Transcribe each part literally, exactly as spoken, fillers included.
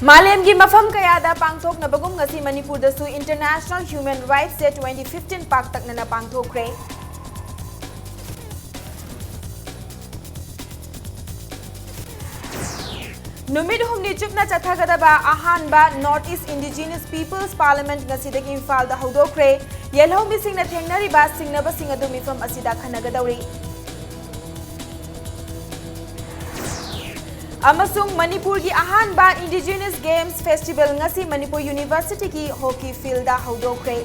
ꯃꯥꯂꯦꯝꯒꯤ ꯃꯐꯝ ꯀꯌꯥꯗ ꯄꯥꯡꯊꯣꯛꯅꯕꯒꯨꯝ ꯉꯁꯤ ꯃꯅꯤꯄꯨꯔꯗꯁꯨ International Human Rights Day twenty fifteen ꯄꯥꯛꯇꯛꯅꯅ ꯄꯥꯡꯊꯣꯛꯈ꯭ꯔꯦ꯫ ꯅꯨꯃꯤꯠ ꯍꯨꯝꯅꯤ ꯆꯨꯞꯅ ꯆꯠꯊꯒꯗꯕ ꯑꯍꯥꯟꯕ North East Indigenous Peoples Parliament ꯉꯁꯤꯗꯒꯤ ꯏꯝꯐꯥꯜꯗ ꯍꯧꯗꯣꯛꯈ꯭ꯔꯦ꯫ ꯌꯦꯜꯍꯧꯃꯤꯁꯤꯡꯅ ꯊꯦꯡꯅꯔꯤꯕ ꯁꯤꯡꯅꯕꯁꯤꯡ ꯑꯗꯨ ꯃꯤꯐꯝ ꯑꯁꯤꯗ ꯈꯟꯅꯒꯗꯧꯔꯤ꯫ ꯑꯃꯁꯨꯡ ꯃꯅꯤꯄꯨꯔꯒꯤ ꯑꯍꯥꯟꯕ Indigenous Games Festival ꯉꯁꯤ ꯃꯅꯤꯄꯨꯔ University ꯒꯤ hockey field ꯗ ꯍꯧꯗꯣꯛꯈ꯭ꯔꯦ꯫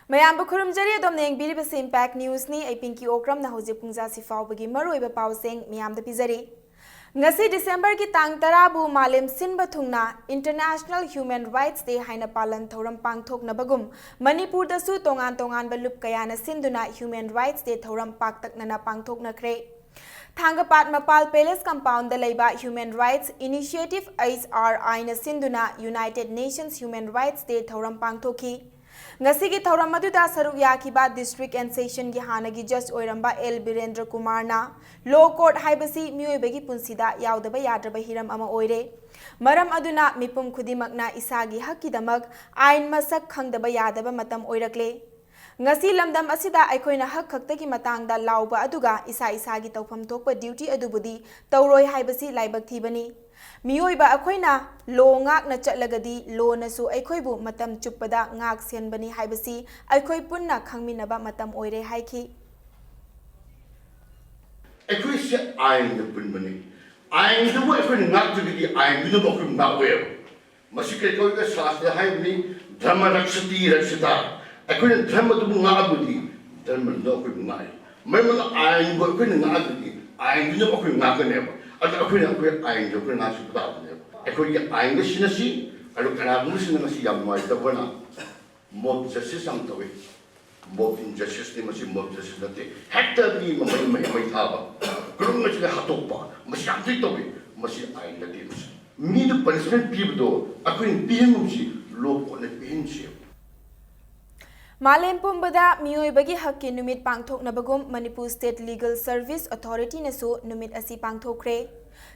ꯃꯌꯥꯝꯕꯨ ꯈꯨꯔꯨꯝꯖꯔꯤ, ꯑꯗꯣꯝꯅ ꯌꯦꯡꯕꯤꯔꯤꯕꯁꯤ Impact News ꯅꯤ꯫ ꯑꯩ ꯄꯤꯡꯀꯤ ꯑꯣꯀ꯭ꯔꯝꯅ ꯍꯧꯖꯤꯛ ꯄꯨꯡꯖꯥꯁꯤ ꯐꯥꯎꯕꯒꯤ ꯃꯔꯨꯑꯣꯏꯕ ꯄꯥꯎꯁꯤꯡ ꯃꯤꯌꯥꯝꯗ ꯄꯤꯖꯔꯤ꯫ ꯉꯁꯤ ꯗꯤꯁꯦꯝꯕꯔꯒꯤ ꯇꯥꯡ ꯇꯔꯥꯕꯨ ꯃꯥꯂꯦꯝ ꯁꯤꯟꯕ ꯊꯨꯡꯅ International Human Rights Day ꯍꯥꯏꯅ ꯄꯥꯂꯟ ꯊꯧꯔꯝ ꯄꯥꯡꯊꯣꯛꯅꯕꯒꯨꯝ, ꯃꯅꯤꯄꯨꯔꯗꯁꯨ ꯇꯣꯉꯥꯟ ꯇꯣꯉꯥꯟꯕ ꯂꯨꯞ ꯀꯌꯥꯅ ꯁꯤꯟꯗꯨꯅ Human Rights Day ꯊꯧꯔꯝ ꯄꯥꯛꯇꯛꯅꯅ ꯄꯥꯡꯊꯣꯛꯅꯈ꯭ꯔꯦ꯫ ꯊꯥꯡꯒꯄꯥꯠ ꯃꯄꯥꯜ Palace Compound ꯗ ꯂꯩꯕ Human Rights Initiative, H R I ꯅ ꯁꯤꯟꯗꯨꯅ United Nations Human Rights Day ꯊꯧꯔꯝ ꯄꯥꯡꯊꯣꯛꯈꯤ꯫ ꯉꯁꯤꯒꯤ ꯊꯧꯔꯝ ꯑꯗꯨꯗ ꯁꯔꯨꯛ ꯌꯥꯈꯤꯕ District and Session ꯒꯤ ꯍꯥꯟꯅꯒꯤ judge ꯑꯣꯏꯔꯝꯕ ꯑꯦꯜ ꯕꯤꯔꯦꯟꯗ꯭ꯔ ꯀꯨꯃꯥꯔꯅ, law court ꯍꯥꯏꯕꯁꯤ ꯃꯤꯑꯣꯏꯕꯒꯤ ꯄꯨꯟꯁꯤꯗ ꯌꯥꯎꯗꯕ ꯌꯥꯗ꯭ꯔꯕ ꯍꯤꯔꯝ ꯑꯃ ꯑꯣꯏꯔꯦ꯫ ꯃꯔꯝ ꯑꯗꯨꯅ ꯃꯤꯄꯨꯝ ꯈꯨꯗꯤꯡꯃꯛꯅ ꯏꯁꯥꯒꯤ ꯍꯛꯀꯤꯗꯃꯛ ꯑꯥꯏꯟ ꯃꯁꯛ ꯈꯪꯗꯕ ꯌꯥꯗꯕ ꯃꯇꯝ ꯑꯣꯏꯔꯛꯂꯦ꯫ ꯉꯁꯤ ꯂꯝꯗꯝ ꯑꯁꯤꯗ ꯑꯩꯈꯣꯏꯅ ꯍꯛ ꯈꯛꯇꯒꯤ ꯃꯇꯥꯡꯗ ꯂꯥꯎꯕ ꯑꯗꯨꯒ ꯏꯁꯥ ꯏꯁꯥꯒꯤ ꯇꯧꯐꯝ ꯊꯣꯛꯄ duty ꯑꯗꯨꯕꯨꯗꯤ ꯇꯧꯔꯣꯏ ꯍꯥꯏꯕꯁꯤ ꯂꯥꯏꯕꯛ ꯊꯤꯕꯅꯤ꯫ ꯃꯤꯑꯣꯏꯕ ꯑꯩꯈꯣꯏꯅ law ꯉꯥꯛꯅ ꯆꯠꯂꯒꯗꯤ law ꯅꯁꯨ ꯑꯩꯈꯣꯏꯕꯨ ꯃꯇꯝ ꯆꯨꯞꯄꯗ ꯉꯥꯛ ꯁꯦꯟꯕꯅꯤ ꯍꯥꯏꯕꯁꯤ ꯑꯩꯈꯣꯏ ꯄꯨꯟꯅ ꯈꯪꯃꯤꯟꯅꯕ ꯃꯇꯝ ꯑꯣꯏꯔꯦ ꯍꯥꯏꯈꯤ꯫ ꯑꯩꯈꯣꯏꯁꯦ ꯑꯥꯏꯟꯗ ꯄꯨꯟꯕꯅꯤ꯫ ꯑꯥꯏꯟꯗꯨꯕꯨ ꯑꯩꯈꯣꯏꯅ ꯉꯥꯛꯇ꯭ꯔꯒꯗꯤ ꯑꯥꯏꯟꯗꯨꯅꯕꯨ ꯑꯩꯈꯣꯏꯕꯨ ꯉꯥꯛꯑꯣꯏꯕ꯫ ꯃꯁꯤ ꯀꯩ ꯀꯧꯏꯒꯦ? ꯁꯥꯁꯇ꯭ꯔꯗ ꯍꯥꯏꯕꯅꯤ, "ꯙꯔꯃ ꯔꯛꯁꯇꯤ ꯔꯛꯁꯤꯇꯥ"꯫ ꯑꯩꯈꯣꯏꯅ ꯙꯔꯃꯗꯨꯕꯨ ꯉꯥꯛꯑꯕꯗꯤ ꯙꯔꯃꯗꯨꯅ ꯑꯩꯈꯣꯏꯕꯨ ꯉꯥꯛꯏ꯫ ꯃꯔꯝ ꯑꯗꯨꯅ ꯑꯥꯏꯟꯕꯨ ꯑꯩꯈꯣꯏꯅ ꯉꯥꯛꯑꯒꯗꯤ ꯑꯥꯏꯟꯗꯨꯅ ꯑꯩꯈꯣꯏ ꯉꯥꯛꯀꯅꯦꯕ꯫ ꯑꯗ ꯑꯩꯈꯣꯏꯅ ꯑꯩꯈꯣꯏ ꯑꯥꯏꯟꯗꯨ ꯑꯩꯈꯣꯏ ꯉꯥꯛꯆꯕ ꯇꯥꯕꯅꯦꯕ꯫ ꯑꯩꯈꯣꯏꯒꯤ ꯑꯥꯏꯟꯗ ꯁꯤꯟꯅꯁꯤ꯫ ꯑꯗꯨ ꯀꯅꯥꯒꯨꯝꯕꯁꯤꯡꯅ ꯉꯁꯤ ꯌꯥꯝ ꯅꯨꯡꯉꯥꯏꯇꯕꯅ mob justice ꯌꯥꯝ ꯇꯧꯏ꯫ Mob injustice ꯅꯤ ꯃꯁꯤ, mob justice ꯅꯠꯇꯦ꯫ ꯍꯦꯛꯇ ꯃꯤ ꯑꯃ ꯃꯩ, ꯃꯩ, ꯃꯩ ꯊꯥꯕ, ꯀ꯭ꯔꯨꯡ ꯑꯁꯤꯗ ꯍꯥꯠꯇꯣꯛꯄ, ꯃꯁꯤ ꯌꯥꯝ ꯇꯣꯏ ꯇꯧꯏ꯫ ꯃꯁꯤ ꯑꯥꯏꯟ ꯅꯠꯇꯦ꯫ ꯃꯁꯤ ꯃꯤꯗꯨ punishment ꯄꯤꯕꯗꯣ ꯑꯩꯈꯣꯏꯅ ꯄꯤꯍꯟꯒꯨꯝꯁꯤ, law court ꯅ ꯄꯤꯍꯟꯁꯦꯕ꯫ ꯃꯥꯂꯦꯝ ꯄꯨꯝꯕꯗ ꯃꯤꯑꯣꯏꯕꯒꯤ ꯍꯛꯀꯤ ꯅꯨꯃꯤꯠ ꯄꯥꯡꯊꯣꯛꯅꯕꯒꯨꯝ ꯃꯅꯤꯄꯨꯔ ꯁ꯭ꯇꯦꯠ ꯂꯤꯒꯜ ꯁꯔꯚꯤꯁ ꯑꯣꯊꯣꯔꯤꯇꯤꯅꯁꯨ ꯅꯨꯃꯤꯠ ꯑꯁꯤ ꯄꯥꯡꯊꯣꯛꯈ꯭ꯔꯦ꯫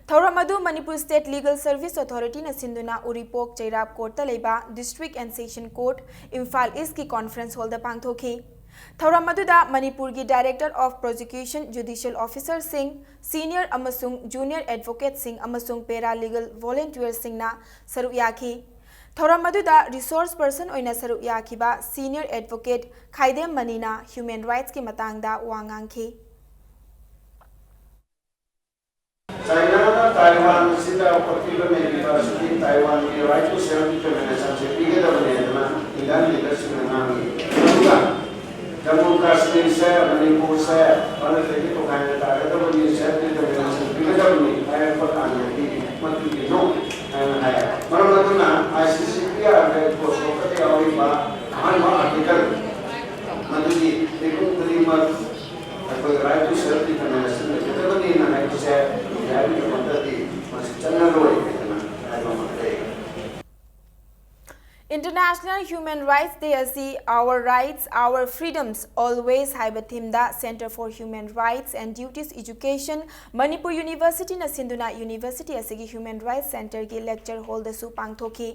ꯊꯧꯔꯝ ꯑꯗꯨ ꯃꯅꯤꯄꯨꯔ ꯁ꯭ꯇꯦꯠ ꯂꯤꯒꯜ ꯁꯔꯚꯤꯁ ꯑꯣꯊꯣꯔꯤꯇꯤꯅ ꯁꯤꯟꯗꯨꯅ ꯎꯔꯤꯄꯣꯛ ꯆꯩꯔꯥꯞ ꯀꯣꯔꯠꯇ ꯂꯩꯕ district and session court, Imphal ꯏꯁꯀꯤ ꯀꯣꯟꯐ꯭ꯔꯦꯟꯁ ꯍꯣꯜꯗ ꯄꯥꯡꯊꯣꯛꯈꯤ꯫ ꯊꯧꯔꯝ ꯑꯗꯨꯗ ꯃꯅꯤꯄꯨꯔꯒꯤ ꯗꯥꯏꯔꯦꯛꯇꯔ ꯑꯣꯐ ꯄ꯭ꯔꯣꯁꯤꯀ꯭ꯌꯨꯁꯟ ꯖꯨꯗꯤꯁꯤꯌꯦꯜ ꯑꯣꯐꯤꯁꯔꯁꯤꯡ, ꯁꯤꯅꯤꯌꯔ ꯑꯃꯁꯨꯡ ꯖꯨꯅꯤꯌꯔ ꯑꯦꯗꯚꯣꯀꯦꯠꯁꯤꯡ ꯑꯃꯁꯨꯡ ꯄꯦꯔꯥ ꯂꯤꯒꯜ ꯚꯣꯂꯨꯟꯇꯤꯌꯔꯁꯤꯡꯅ ꯁꯔꯨꯛ ꯌꯥꯈꯤ꯫ ꯊꯧꯔꯝ ꯑꯗꯨꯗ ꯔꯤꯁꯣꯔꯁ ꯄꯔꯁꯟ ꯑꯣꯏꯅ ꯁꯔꯨꯛ ꯌꯥꯈꯤꯕ ꯁꯤꯅꯤꯌꯔ ꯑꯦꯗꯚꯣꯀꯦꯠ ꯈꯥꯏꯗꯦꯝ ꯃꯅꯤꯅ ꯍ꯭ꯌꯨꯃꯦꯟ ꯔꯥꯏꯠꯁꯀꯤ ꯃꯇꯥꯡꯗ ꯋꯥ ꯉꯥꯡꯈꯤ꯫ ꯆꯥꯏꯅꯥꯅ ꯇꯥꯏꯋꯥꯟ ꯑꯁꯤꯗ ꯑꯄꯤꯕ ꯂꯩꯔꯤꯕ ꯑꯁꯤꯗꯤ ꯇꯥꯏꯋꯥꯟꯒꯤ ꯔꯥꯏꯠ ꯇꯨ ꯁꯦꯜꯐ ꯗꯤꯇꯔꯃꯤꯅꯦꯁꯟꯁꯦ ꯄꯤꯒꯗꯕꯅꯦ ꯍꯥꯏꯗꯅ ꯏꯟꯗꯤꯌꯟ ꯂꯤꯗꯔꯁꯤꯡꯅ ꯉꯥꯡꯉꯤ꯫ ꯑꯗꯨꯒ ꯖꯝꯃꯨ ꯀꯥꯁꯃꯤꯔꯁꯦ, ꯃꯅꯤꯄꯨꯔꯁꯦ ꯚꯥꯔꯠꯇꯒꯤ ꯇꯣꯈꯥꯏꯅ ꯇꯥꯒꯗꯕꯅꯤ, ꯁꯦꯜꯐ ꯗꯤꯇꯔꯃꯤꯅꯦꯁꯟ ꯄꯤꯒꯗꯕꯅꯤ ꯍꯥꯏꯔꯛꯄ ꯀꯥꯟꯗꯗꯤ ꯃꯗꯨꯒꯤꯅꯣ ꯍꯥꯏꯅ ꯍꯥꯏ꯫ ꯃꯔꯝ ꯑꯗꯨꯅ ꯑꯥꯏ ꯁꯤ ꯁꯤ ꯄꯤ ꯑꯥꯔꯗ ꯏꯀꯣꯁꯣꯛꯄꯗ ꯌꯥꯎꯔꯤꯕ ꯑꯍꯥꯟꯕ ꯑꯥꯔꯇꯤꯀꯜ ꯃꯗꯨꯗꯤ ꯃꯤꯄꯨꯝ ꯈꯨꯗꯤꯡꯃꯛ ꯑꯩꯈꯣꯏ ꯔꯥꯏꯠ ꯇꯨ ꯁꯦꯜꯐ ꯗꯤꯇꯔꯃꯤꯅꯦꯁꯟ ꯂꯩꯒꯗꯕꯅꯤꯅ ꯍꯥꯏꯕꯁꯦ ꯏꯟꯗꯤꯌꯥꯒꯤꯗꯃꯛꯇꯗꯤ ꯃꯁꯤ ꯆꯠꯅꯔꯣꯏ ꯍꯥꯏꯗꯅ ꯍꯥꯏꯕ ꯑꯃ ꯂꯩ꯫ International Human Rights Day ꯑꯁꯤ Our Rights, Our Freedoms, Always ꯍꯥꯏꯕ ꯊꯤꯝꯗ Centre for Human Rights and Duties Education, Manipur ꯌꯨꯅꯤꯚꯔꯁꯤꯇꯤꯅ ꯁꯤꯟꯗꯨꯅ ꯌꯨꯅꯤꯚꯔꯁꯤꯇꯤ ꯑꯁꯤꯒꯤ ꯍ꯭ꯌꯨꯃꯦꯟ ꯔꯥꯏꯠꯁ ꯁꯦꯟꯇꯔꯒꯤ ꯂꯦꯛꯆꯔ ꯍꯣꯜꯗꯁꯨ ꯄꯥꯡꯊꯣꯛꯈꯤ꯫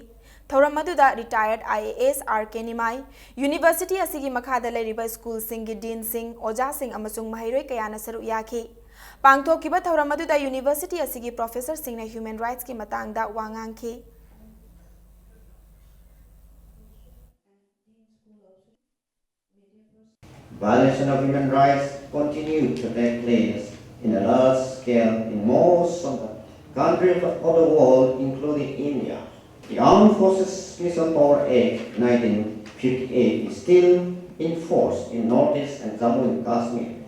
ꯊꯧꯔꯝ ꯑꯗꯨꯗ ꯔꯤꯇꯥꯌꯔꯗ I A S R K Nimai, university ꯑꯁꯤꯒꯤ ꯃꯈꯥꯗ ꯂꯩꯔꯤꯕ ꯁ꯭ꯀꯨꯜꯁꯤꯡꯒꯤ ꯗꯤꯟꯁꯤꯡ, ꯑꯣꯖꯥꯁꯤꯡ ꯑꯃꯁꯨꯡ ꯃꯍꯩꯔꯣꯏ ꯀꯌꯥꯅ ꯁꯔꯨꯛ ꯌꯥꯈꯤ꯫ ꯄꯥꯡꯊꯣꯛꯈꯤꯕ ꯊꯧꯔꯝ ꯑꯗꯨꯗ ꯌꯨꯅꯤꯚꯔꯁꯤꯇꯤ ꯑꯁꯤꯒꯤ ꯄ꯭ꯔꯣꯐꯦꯁꯔꯁꯤꯡꯅ ꯍ꯭ꯌꯨꯃꯦꯟ ꯔꯥꯏꯠꯁꯀꯤ ꯃꯇꯥꯡꯗ ꯋꯥ ꯉꯥꯡꯈꯤ꯫ Violation of human rights continue to take place in a large scale in most of the countries of the world, including India. The Armed Forces Special Power Act nineteen fifty-eight is still in force in Northeast and Jammu and Kashmir.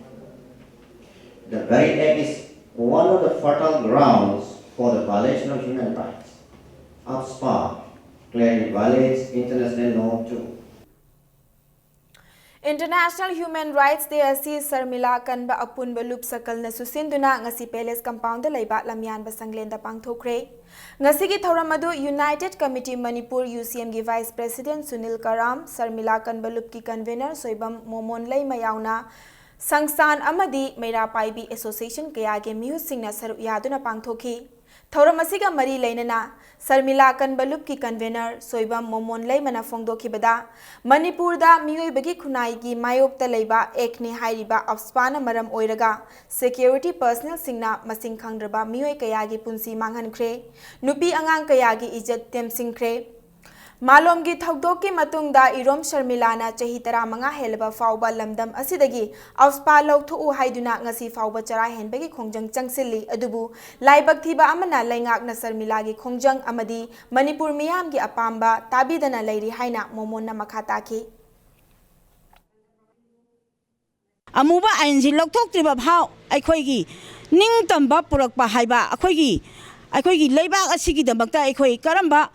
The very act is one of the fertile grounds for the violation of human rights. AFSPA clearly violates international law too. International Human Rights Day ꯑꯁꯤ ꯁꯔꯃꯤꯂꯥ ꯀꯟꯕ ꯑꯄꯨꯟꯕ ꯂꯨꯞ ꯁꯀꯜꯅ ꯁꯨꯁꯤꯟꯗꯨꯅ ꯉꯁꯤ Palace Compoundꯗ ꯂꯩꯕ ꯂꯝꯌꯥꯟꯕ ꯁꯪꯂꯦꯟꯗ ꯄꯥꯡꯊꯣꯛꯈ꯭ꯔꯦ꯫ ꯉꯁꯤꯒꯤ ꯊꯧꯔꯝ ꯑꯗꯨ United Committee Manipur, UCMꯒꯤ Vice President Sunil ꯀꯔꯥꯝ, ꯁꯔꯃꯤꯂꯥ ꯀꯟꯕ ꯂꯨꯞꯀꯤ Convener ꯁꯣꯏꯕꯝ ꯃꯣꯃꯣꯟ ꯂꯩꯃ ꯌꯥꯎꯅ ꯁꯪꯁꯊꯥꯟ ꯑꯃꯗꯤ ꯃꯩꯔꯥ ꯄꯥꯏꯕꯤ Association ꯀꯌꯥꯒꯤ ꯃꯤꯍꯨꯠꯁꯤꯡꯅ ꯁꯔꯨꯛ ꯌꯥꯗꯨꯅ ꯄꯥꯡꯊꯣꯛꯈꯤ꯫ ꯊꯧꯔꯝ ꯑꯁꯤꯒ ꯃꯔꯤ ꯂꯩꯅꯅ ꯁꯔꯃꯤꯂꯥ ꯀꯟꯕ ꯂꯨꯞꯀꯤ Convener ꯁꯣꯏꯕꯝ ꯃꯣꯃꯣꯟ ꯂꯩꯃꯅ ꯐꯣꯡꯗꯣꯛꯈꯤꯕꯗ, ꯃꯅꯤꯄꯨꯔꯗ ꯃꯤꯑꯣꯏꯕꯒꯤ ꯈꯨꯟꯅꯥꯏꯒꯤ ꯃꯥꯌꯣꯛꯇ ꯂꯩꯕ acne ꯍꯥꯏꯔꯤꯕ ꯑꯞꯁꯄꯥꯅ ꯃꯔꯝ ꯑꯣꯏꯔꯒ security personnelꯁꯤꯡꯅ ꯃꯁꯤꯡ ꯈꯪꯗ꯭ꯔꯕ ꯃꯤꯑꯣꯏ ꯀꯌꯥꯒꯤ ꯄꯨꯟꯁꯤ ꯃꯥꯡꯍꯟꯈ꯭ꯔꯦ, ꯅꯨꯄꯤ ꯑꯉꯥꯡ ꯀꯌꯥꯒꯤ ꯏꯖꯠ ꯇꯦꯝꯁꯤꯟꯈ꯭ꯔꯦ꯫ ꯃꯥꯂꯣꯝꯒꯤ ꯊꯧꯗꯣꯛꯀꯤ ꯃꯇꯨꯡꯗ ꯏꯔꯣꯝ ꯁꯔꯃꯤꯂꯥꯅ ꯆꯍꯤ ꯇꯔꯥꯃꯉꯥ ꯍꯦꯜꯂꯕ ꯐꯥꯎꯕ ꯂꯝꯗꯝ ꯑꯁꯤꯗꯒꯤ ꯑꯞꯁꯄꯥ ꯂꯧꯊꯣꯛꯎ ꯍꯥꯏꯗꯨꯅ ꯉꯁꯤ ꯐꯥꯎꯕ ꯆꯔꯥ ꯍꯦꯟꯕꯒꯤ ꯈꯣꯡꯖꯪ ꯆꯪꯁꯤꯜꯂꯤ꯫ ꯑꯗꯨꯕꯨ ꯂꯥꯏꯕꯛ ꯊꯤꯕ ꯑꯃꯅ ꯂꯩꯉꯥꯛꯅ ꯁꯔꯃꯤꯂꯥꯒꯤ ꯈꯣꯡꯖꯪ ꯑꯃꯗꯤ ꯃꯅꯤꯄꯨꯔ ꯃꯤꯌꯥꯝꯒꯤ ꯑꯄꯥꯝꯕ ꯇꯥꯕꯤꯗꯅ ꯂꯩꯔꯤ ꯍꯥꯏꯅ ꯃꯣꯃꯣꯟꯅ ꯃꯈꯥ ꯇꯥꯈꯤ꯫ ꯑꯃꯨꯕ ꯑꯥꯏꯟꯁꯤ ꯂꯧꯊꯣꯛꯇ꯭ꯔꯤꯕ ꯐꯥꯎ ꯑꯩꯈꯣꯏꯒꯤ ꯅꯤꯡꯇꯝꯕ ꯄꯨꯔꯛꯄ ꯍꯥꯏꯕ, ꯑꯩꯈꯣꯏꯒꯤ, ꯑꯩꯈꯣꯏꯒꯤ ꯂꯩꯕꯥꯛ ꯑꯁꯤꯒꯤꯗꯃꯛꯇ ꯑꯩꯈꯣꯏ ꯀꯔꯝꯕ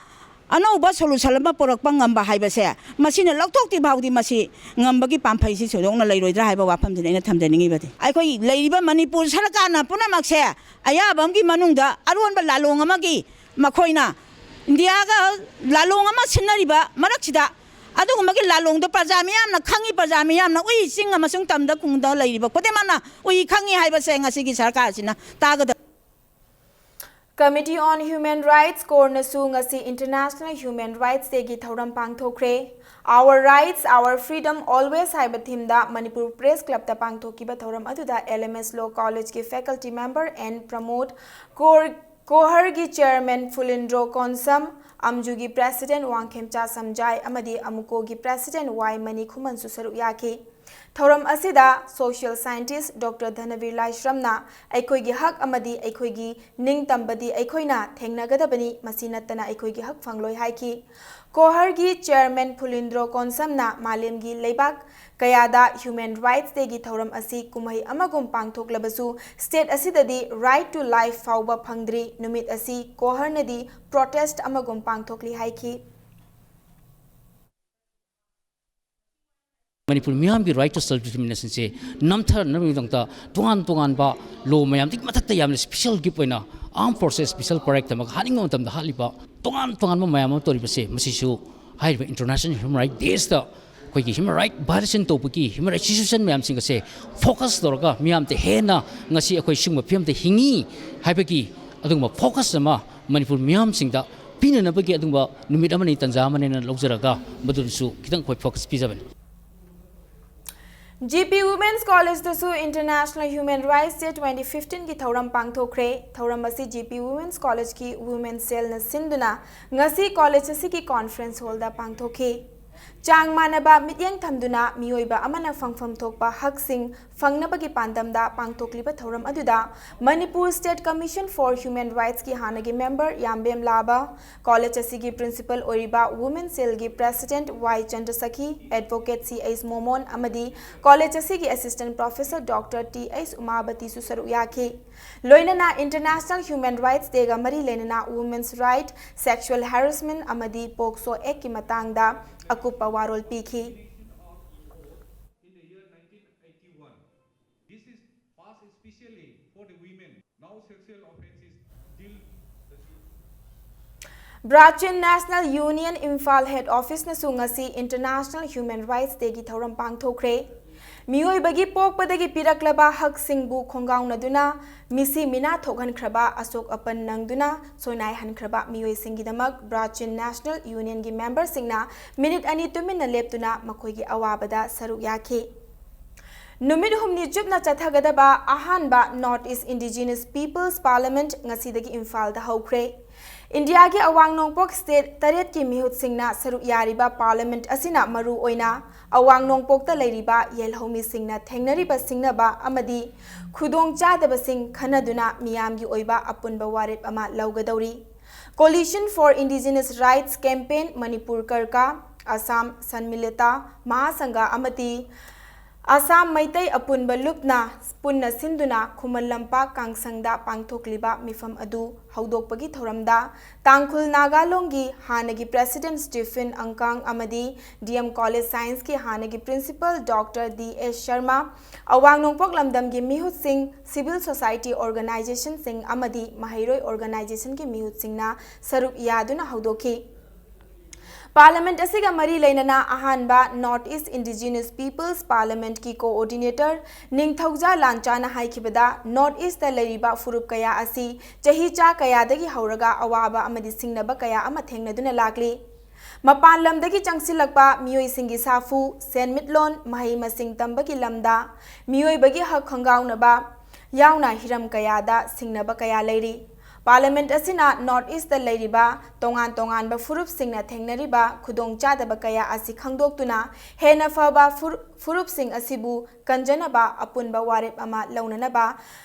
ꯑꯅꯧꯕ solution ꯑꯃ ꯄꯨꯔꯛꯄ ꯉꯝꯕ ꯍꯥꯏꯕꯁꯦ, ꯃꯁꯤꯅ ꯂꯧꯊꯣꯛꯇ꯭ꯔꯤ ꯐꯥꯎꯗꯤ ꯃꯁꯤ ꯉꯝꯕꯒꯤ ꯄꯥꯝꯐꯩꯁꯤ ꯊꯣꯏꯗꯣꯛꯅ ꯂꯩꯔꯣꯏꯗ꯭ꯔꯥ ꯍꯥꯏꯕ ꯋꯥꯐꯝꯁꯤꯅꯤ ꯑꯩꯅ ꯊꯝꯖꯅꯤꯡꯉꯤꯕꯗꯤ꯫ ꯑꯩꯈꯣꯏ ꯂꯩꯔꯤꯕ ꯃꯅꯤꯄꯨꯔ ꯁꯔꯀꯥꯔꯅ ꯄꯨꯝꯅꯃꯛꯁꯦ ꯑꯌꯥꯕ ꯑꯃꯒꯤ ꯃꯅꯨꯡꯗ ꯑꯔꯣꯟꯕ ꯂꯥꯂꯣꯡ ꯑꯃꯒꯤ ꯃꯈꯣꯏꯅ ꯏꯟꯗꯤꯌꯥꯒ ꯂꯥꯂꯣꯡ ꯑꯃ ꯁꯤꯟꯅꯔꯤꯕ ꯃꯔꯛꯁꯤꯗ ꯑꯗꯨꯒꯨꯝꯕꯒꯤ ꯂꯥꯂꯣꯡꯗꯣ ꯄ꯭ꯔꯖꯥ ꯃꯤꯌꯥꯝꯅ ꯈꯪꯉꯤ, ꯄ꯭ꯔꯖꯥ ꯃꯤꯌꯥꯝꯅ ꯎꯏ, ꯆꯤꯡ ꯑꯃꯁꯨꯡ ꯇꯝꯗ ꯈꯨꯡꯗ ꯂꯩꯔꯤꯕ ꯈꯨꯗꯤꯡꯃꯛꯅ ꯎꯏ ꯈꯪꯉꯤ ꯍꯥꯏꯕꯁꯦ ꯉꯁꯤꯒꯤ ꯁꯔꯀꯥꯔꯁꯤꯅ ꯇꯥꯒꯗꯕ꯫ Committee on Human Rights ꯀꯣꯔꯅꯁꯨ ꯉꯁꯤ International Human Rights Dayꯒꯤ ꯊꯧꯔꯝ ꯄꯥꯡꯊꯣꯛꯈ꯭ꯔꯦ꯫ Our Rights, Our Freedom Always ꯍꯥꯏꯕ themeꯗ ꯃꯅꯤꯄꯨꯔ Press Clubꯇ ꯄꯥꯡꯊꯣꯛꯈꯤꯕ ꯊꯧꯔꯝ ꯑꯗꯨꯗ LMS Law Collegeꯀꯤ faculty member N ꯄ꯭ꯔꯃꯣꯗ, ꯀꯣꯔ-, ꯀꯣꯍꯔꯒꯤ chairman ꯐꯨꯂꯤꯟꯗ꯭ꯔꯣ ꯀꯣꯟꯁꯝ, ꯑꯝꯖꯨꯒꯤ president ꯋꯥꯡꯈꯦꯝꯆꯥ ꯁꯝꯖꯥꯏ ꯑꯃꯗꯤ ꯑꯃꯨꯀꯣꯒꯤ president ꯋꯥꯏ ꯃꯅꯤ ꯈꯨꯃꯟꯁꯨ ꯁꯔꯨꯛ ꯌꯥꯈꯤ꯫ ꯊꯧꯔꯝ ꯑꯁꯤꯗ social scientist Doctor ꯙꯅꯕꯤꯔ ꯂꯥꯏꯁ꯭ꯔꯝꯅ "ꯑꯩꯈꯣꯏꯒꯤ ꯍꯛ ꯑꯃꯗꯤ ꯑꯩꯈꯣꯏꯒꯤ ꯅꯤꯡꯇꯝꯕꯗꯤ ꯑꯩꯈꯣꯏꯅ ꯊꯦꯡꯅꯒꯗꯕꯅꯤ, ꯃꯁꯤ ꯅꯠꯇꯅ ꯑꯩꯈꯣꯏꯒꯤ ꯍꯛ ꯐꯪꯂꯣꯏ" ꯍꯥꯏꯈꯤ꯫ ꯀꯣꯍꯔꯒꯤ chairman ꯐꯨꯂꯤꯟꯗ꯭ꯔꯣ ꯀꯣꯟꯁꯝꯅ ꯃꯥꯂꯦꯝꯒꯤ ꯂꯩꯕꯥꯛ ꯀꯌꯥꯗ Human Rights Dayꯒꯤ ꯊꯧꯔꯝ ꯑꯁꯤ ꯀꯨꯝꯍꯩ ꯑꯃꯒꯨꯝ ꯄꯥꯡꯊꯣꯛꯂꯕꯁꯨ, state ꯑꯁꯤꯗꯗꯤ Right to Life ꯐꯥꯎꯕ ꯐꯪꯗ꯭ꯔꯤ꯫ ꯅꯨꯃꯤꯠ ꯑꯁꯤ ꯀꯣꯍꯔꯅꯗꯤ protest ꯑꯃꯒꯨꯝ ꯄꯥꯡꯊꯣꯛꯂꯤ ꯍꯥꯏꯈꯤ꯫ ꯃꯅꯤꯄꯨꯔ ꯃꯤꯌꯥꯝꯒꯤ right to self determination ꯁꯦ ꯅꯝꯊꯅꯕꯒꯤꯗꯃꯛꯇ ꯇꯣꯉꯥꯟ ꯇꯣꯉꯥꯟꯕ law ꯃꯌꯥꯝꯗꯨꯒꯤ ꯃꯊꯛꯇ ꯌꯥꯝꯅ special gift ꯑꯣꯏꯅ armed forces special parade ꯑꯃꯒ ꯍꯥꯠꯅꯤꯡꯕ ꯃꯇꯝꯗ ꯍꯥꯠꯂꯤꯕ ꯇꯣꯉꯥꯟ ꯇꯣꯉꯥꯟꯕ ꯃꯌꯥꯝ ꯑꯃ ꯇꯧꯔꯤꯕꯁꯦ, ꯃꯁꯤꯁꯨ ꯍꯥꯏꯔꯤꯕ International Human Rights Day ꯗ ꯑꯩꯈꯣꯏꯒꯤ human right violation ꯇꯧꯕꯒꯤ human rights situation ꯃꯌꯥꯝꯁꯤꯡ ꯑꯁꯦ focus ꯇꯧꯔꯒ ꯃꯤꯌꯥꯝꯗ ꯍꯦꯟꯅ ꯉꯁꯤ ꯑꯩꯈꯣꯏ ꯁꯤꯒꯨꯝꯕ ꯐꯤꯕꯝꯗ ꯍꯤꯡꯉꯤ ꯍꯥꯏꯕꯒꯤ ꯑꯗꯨꯒꯨꯝꯕ focus ꯑꯃ ꯃꯅꯤꯄꯨꯔ ꯃꯤꯌꯥꯝꯁꯤꯡꯗ ꯄꯤꯅꯅꯕꯒꯤ ꯑꯗꯨꯒꯨꯝꯕ ꯅꯨꯃꯤꯠ ꯑꯃꯅꯤ, ꯇꯥꯟꯖꯥ ꯑꯃꯅꯤꯅ ꯂꯧꯖꯔꯒ ꯃꯗꯨꯗꯁꯨ ꯈꯤꯇꯪ ꯑꯩꯈꯣꯏ focus ꯄꯤꯖꯕꯅꯤ꯫ ꯖꯤ ꯄꯤ Women's College ꯇꯁꯨ International Human Rights Day twenty fifteen ꯒꯤ ꯊꯧꯔꯝ ꯄꯥꯡꯊꯣꯛꯈ꯭ꯔꯦ꯫ ꯊꯧꯔꯝ ꯑꯁꯤ ꯖꯤ ꯄꯤ Women's College ꯀꯤ Women Cell ꯅ ꯁꯤꯟꯗꯨꯅ ꯉꯁꯤ college ꯑꯁꯤꯒꯤ conference hall ꯗ ꯄꯥꯡꯊꯣꯛꯈꯤ꯫ ꯆꯥꯡ ꯃꯥꯟꯅꯕ ꯃꯤꯠꯌꯦꯡ ꯊꯝꯗꯨꯅ ꯃꯤꯑꯣꯏꯕ ꯑꯃꯅ ꯐꯪꯐꯝ ꯊꯣꯛꯄ ꯍꯛꯁꯤꯡ ꯐꯪꯅꯕꯒꯤ ꯄꯥꯟꯗꯝꯗ ꯄꯥꯡꯊꯣꯛꯂꯤꯕ ꯊꯧꯔꯝ ꯑꯗꯨꯗ Manipur State Commission for Human Rights ꯀꯤ ꯍꯥꯟꯅꯒꯤ member ꯌꯥꯝꯕꯦꯝ ꯂꯥꯕ, college ꯑꯁꯤꯒꯤ principal ꯑꯣꯏꯔꯤꯕ Women Cell ꯒꯤ president Y Chandrasakhi, advocate C H Momon ꯑꯃꯗꯤ college ꯑꯁꯤꯒꯤ assistant professor doctor T H ꯎꯃꯥꯕꯇꯤꯁꯨ ꯁꯔꯨꯛ ꯌꯥꯈꯤ꯫ ꯂꯣꯏꯅꯅ International Human Rights Day ꯒ ꯃꯔꯤ ꯂꯩꯅꯅ women's right, sexual harassment ꯑꯃꯗꯤ POCSO Act ꯀꯤ ꯃꯇꯥꯡꯗ ꯑꯀꯨꯞꯄ ꯋꯥꯔꯣꯜ ꯄꯤꯈꯤ꯫ In the year nineteen eighty-one. This is passed specially for the women. Now sexual offences till the Brachin National Union Imphal Head Office ꯅꯁꯨ ꯉꯁꯤ International Human Rights Day ꯒꯤ ꯊꯧꯔꯝ ꯄꯥꯡꯊꯣꯛꯈ꯭ꯔꯦ꯫ ꯃꯤꯑꯣꯏꯕꯒꯤ ꯄꯣꯛꯄꯗꯒꯤ ꯄꯤꯔꯛꯂꯕ ꯍꯛꯁꯤꯡꯕꯨ ꯈꯣꯡꯒꯥꯎꯅꯗꯨꯅ ꯃꯤꯁꯤ ꯃꯤꯅꯥ ꯊꯣꯛꯍꯟꯈ꯭ꯔꯕ, ꯑꯁꯣꯛ ꯑꯄꯟ ꯅꯪꯗꯨꯅ ꯁꯣꯏꯅꯥꯏꯍꯟꯈ꯭ꯔꯕ ꯃꯤꯑꯣꯏꯁꯤꯡꯒꯤꯗꯃꯛ Brachin National Union ꯒꯤ member ꯁꯤꯡꯅ minute ꯑꯅꯤ ꯇꯨꯃꯤꯟꯅ ꯂꯦꯞꯇꯨꯅ ꯃꯈꯣꯏꯒꯤ ꯑꯋꯥꯕꯗ ꯁꯔꯨꯛ ꯌꯥꯈꯤ꯫ ꯅꯨꯃꯤꯠ ꯍꯨꯝꯅꯤ ꯆꯨꯞꯅ ꯆꯠꯊꯒꯗꯕ ꯑꯍꯥꯟꯕ North East Indigenous Peoples Parliament ꯉꯁꯤꯗꯒꯤ ꯏꯝꯐꯥꯜꯗ ꯍꯧꯈ꯭ꯔꯦ꯫ ꯏꯟꯗꯤꯌꯥꯒꯤ ꯑꯋꯥꯡ ꯅꯣꯡꯄꯣꯛ state ꯇꯔꯦꯠꯀꯤ ꯃꯤꯍꯨꯠꯁꯤꯡꯅ ꯁꯔꯨꯛ ꯌꯥꯔꯤꯕ parliament ꯑꯁꯤꯅ ꯃꯔꯨ ꯑꯣꯏꯅ ꯑꯋꯥꯡ ꯅꯣꯡꯄꯣꯛꯇ ꯂꯩꯔꯤꯕ ꯌꯦꯜꯍꯧꯃꯤꯁꯤꯡꯅ ꯊꯦꯡꯅꯔꯤꯕ ꯁꯤꯡꯅꯕ ꯑꯃꯗꯤ ꯈꯨꯗꯣꯡ ꯆꯥꯗꯕꯁꯤꯡ ꯈꯟꯅꯗꯨꯅ ꯃꯤꯌꯥꯝꯒꯤ ꯑꯣꯏꯕ ꯑꯄꯨꯟꯕ ꯋꯥꯔꯦꯞ ꯑꯃ ꯂꯧꯒꯗꯧꯔꯤ꯫ Coalition for Indigenous Rights Campaign, Manipur ꯀꯔꯀꯥ, Assam ꯁꯟꯃꯤꯂꯤꯇꯥ ꯃꯍꯥꯁꯪꯘ ꯑꯃꯗꯤ ꯑꯁꯥꯝ ꯃꯩꯇꯩ ꯑꯄꯨꯟꯕ ꯂꯨꯞꯅ ꯄꯨꯟꯅ ꯁꯤꯟꯗꯨꯅ ꯈꯨꯃꯟ ꯂꯝꯄꯥꯛ ꯀꯥꯡꯁꯪꯗ ꯄꯥꯡꯊꯣꯛꯂꯤꯕ ꯃꯤꯐꯝ ꯑꯗꯨ ꯍꯧꯗꯣꯛꯄꯒꯤ ꯊꯧꯔꯝꯗ ꯇꯥꯡꯈꯨꯜ ꯅꯥꯒꯥ ꯂꯣꯟꯒꯤ ꯍꯥꯟꯅꯒꯤ president Stephen Angkang ꯑꯃꯗꯤ D M College Scienceꯀꯤ ꯍꯥꯟꯅꯒꯤ principal Doctor D S Sharma, ꯑꯋꯥꯡ ꯅꯣꯡꯄꯣꯛ ꯂꯝꯗꯝꯒꯤ ꯃꯤꯍꯨꯠꯁꯤꯡ, civil society organizationꯁꯤꯡ ꯑꯃꯗꯤ ꯃꯍꯩꯔꯣꯏ organizationꯒꯤ ꯃꯤꯍꯨꯠꯁꯤꯡꯅ ꯁꯔꯨꯛ ꯌꯥꯗꯨꯅ ꯍꯧꯗꯣꯛꯈꯤ꯫ Parliament ꯑꯁꯤꯒ ꯃꯔꯤ ꯂꯩꯅꯅ ꯑꯍꯥꯟꯕ North East Indigenous Peoples Parliamentꯀꯤ coordinator ꯅꯤꯡꯊꯧꯖꯥ ꯂꯥꯟꯆꯥꯅ ꯍꯥꯏꯈꯤꯕꯗ, North Eastꯇ ꯂꯩꯔꯤꯕ ꯐꯨꯔꯨꯞ ꯀꯌꯥ ꯑꯁꯤ ꯆꯍꯤ ꯆꯥ ꯀꯌꯥꯗꯒꯤ ꯍꯧꯔꯒ ꯑꯋꯥꯕ ꯑꯃꯗꯤ ꯁꯤꯡꯅꯕ ꯀꯌꯥ ꯑꯃ ꯊꯦꯡꯅꯗꯨꯅ ꯂꯥꯛꯂꯤ꯫ ꯃꯄꯥꯟ ꯂꯝꯗꯒꯤ ꯆꯪꯁꯤꯜꯂꯛꯄ ꯃꯤꯑꯣꯏꯁꯤꯡꯒꯤ ꯁꯥꯐꯨ, ꯁꯦꯟꯃꯤꯠꯂꯣꯟ, ꯃꯍꯩ ꯃꯁꯤꯡ ꯇꯝꯕꯒꯤ ꯂꯝꯗ, ꯃꯤꯑꯣꯏꯕꯒꯤ ꯍꯛ ꯈꯪꯒꯥꯎꯅꯕ ꯌꯥꯎꯅ ꯍꯤꯔꯝ ꯀꯌꯥꯗ ꯁꯤꯡꯅꯕ ꯀꯌꯥ ꯂꯩꯔꯤ꯫ Parliament ꯑꯁꯤꯅ North Eastꯇ ꯂꯩꯔꯤꯕ ꯇꯣꯉꯥꯟ ꯇꯣꯉꯥꯟꯕ ꯐꯨꯔꯨꯞꯁꯤꯡꯅ ꯊꯦꯡꯅꯔꯤꯕ ꯈꯨꯗꯣꯡꯆꯥꯗꯕ ꯀꯌꯥ ꯑꯁꯤ ꯈꯪꯗꯣꯛꯇꯨꯅ ꯍꯦꯟꯅ ꯐꯕ ꯐꯨꯔ-, ꯐꯨꯔꯨꯞꯁꯤꯡ ꯑꯁꯤꯕꯨ ꯀꯟꯖꯅꯕ ꯑꯄꯨꯟꯕ ꯋꯥꯔꯦꯞ ꯑꯃ ꯂꯧꯅꯅꯕ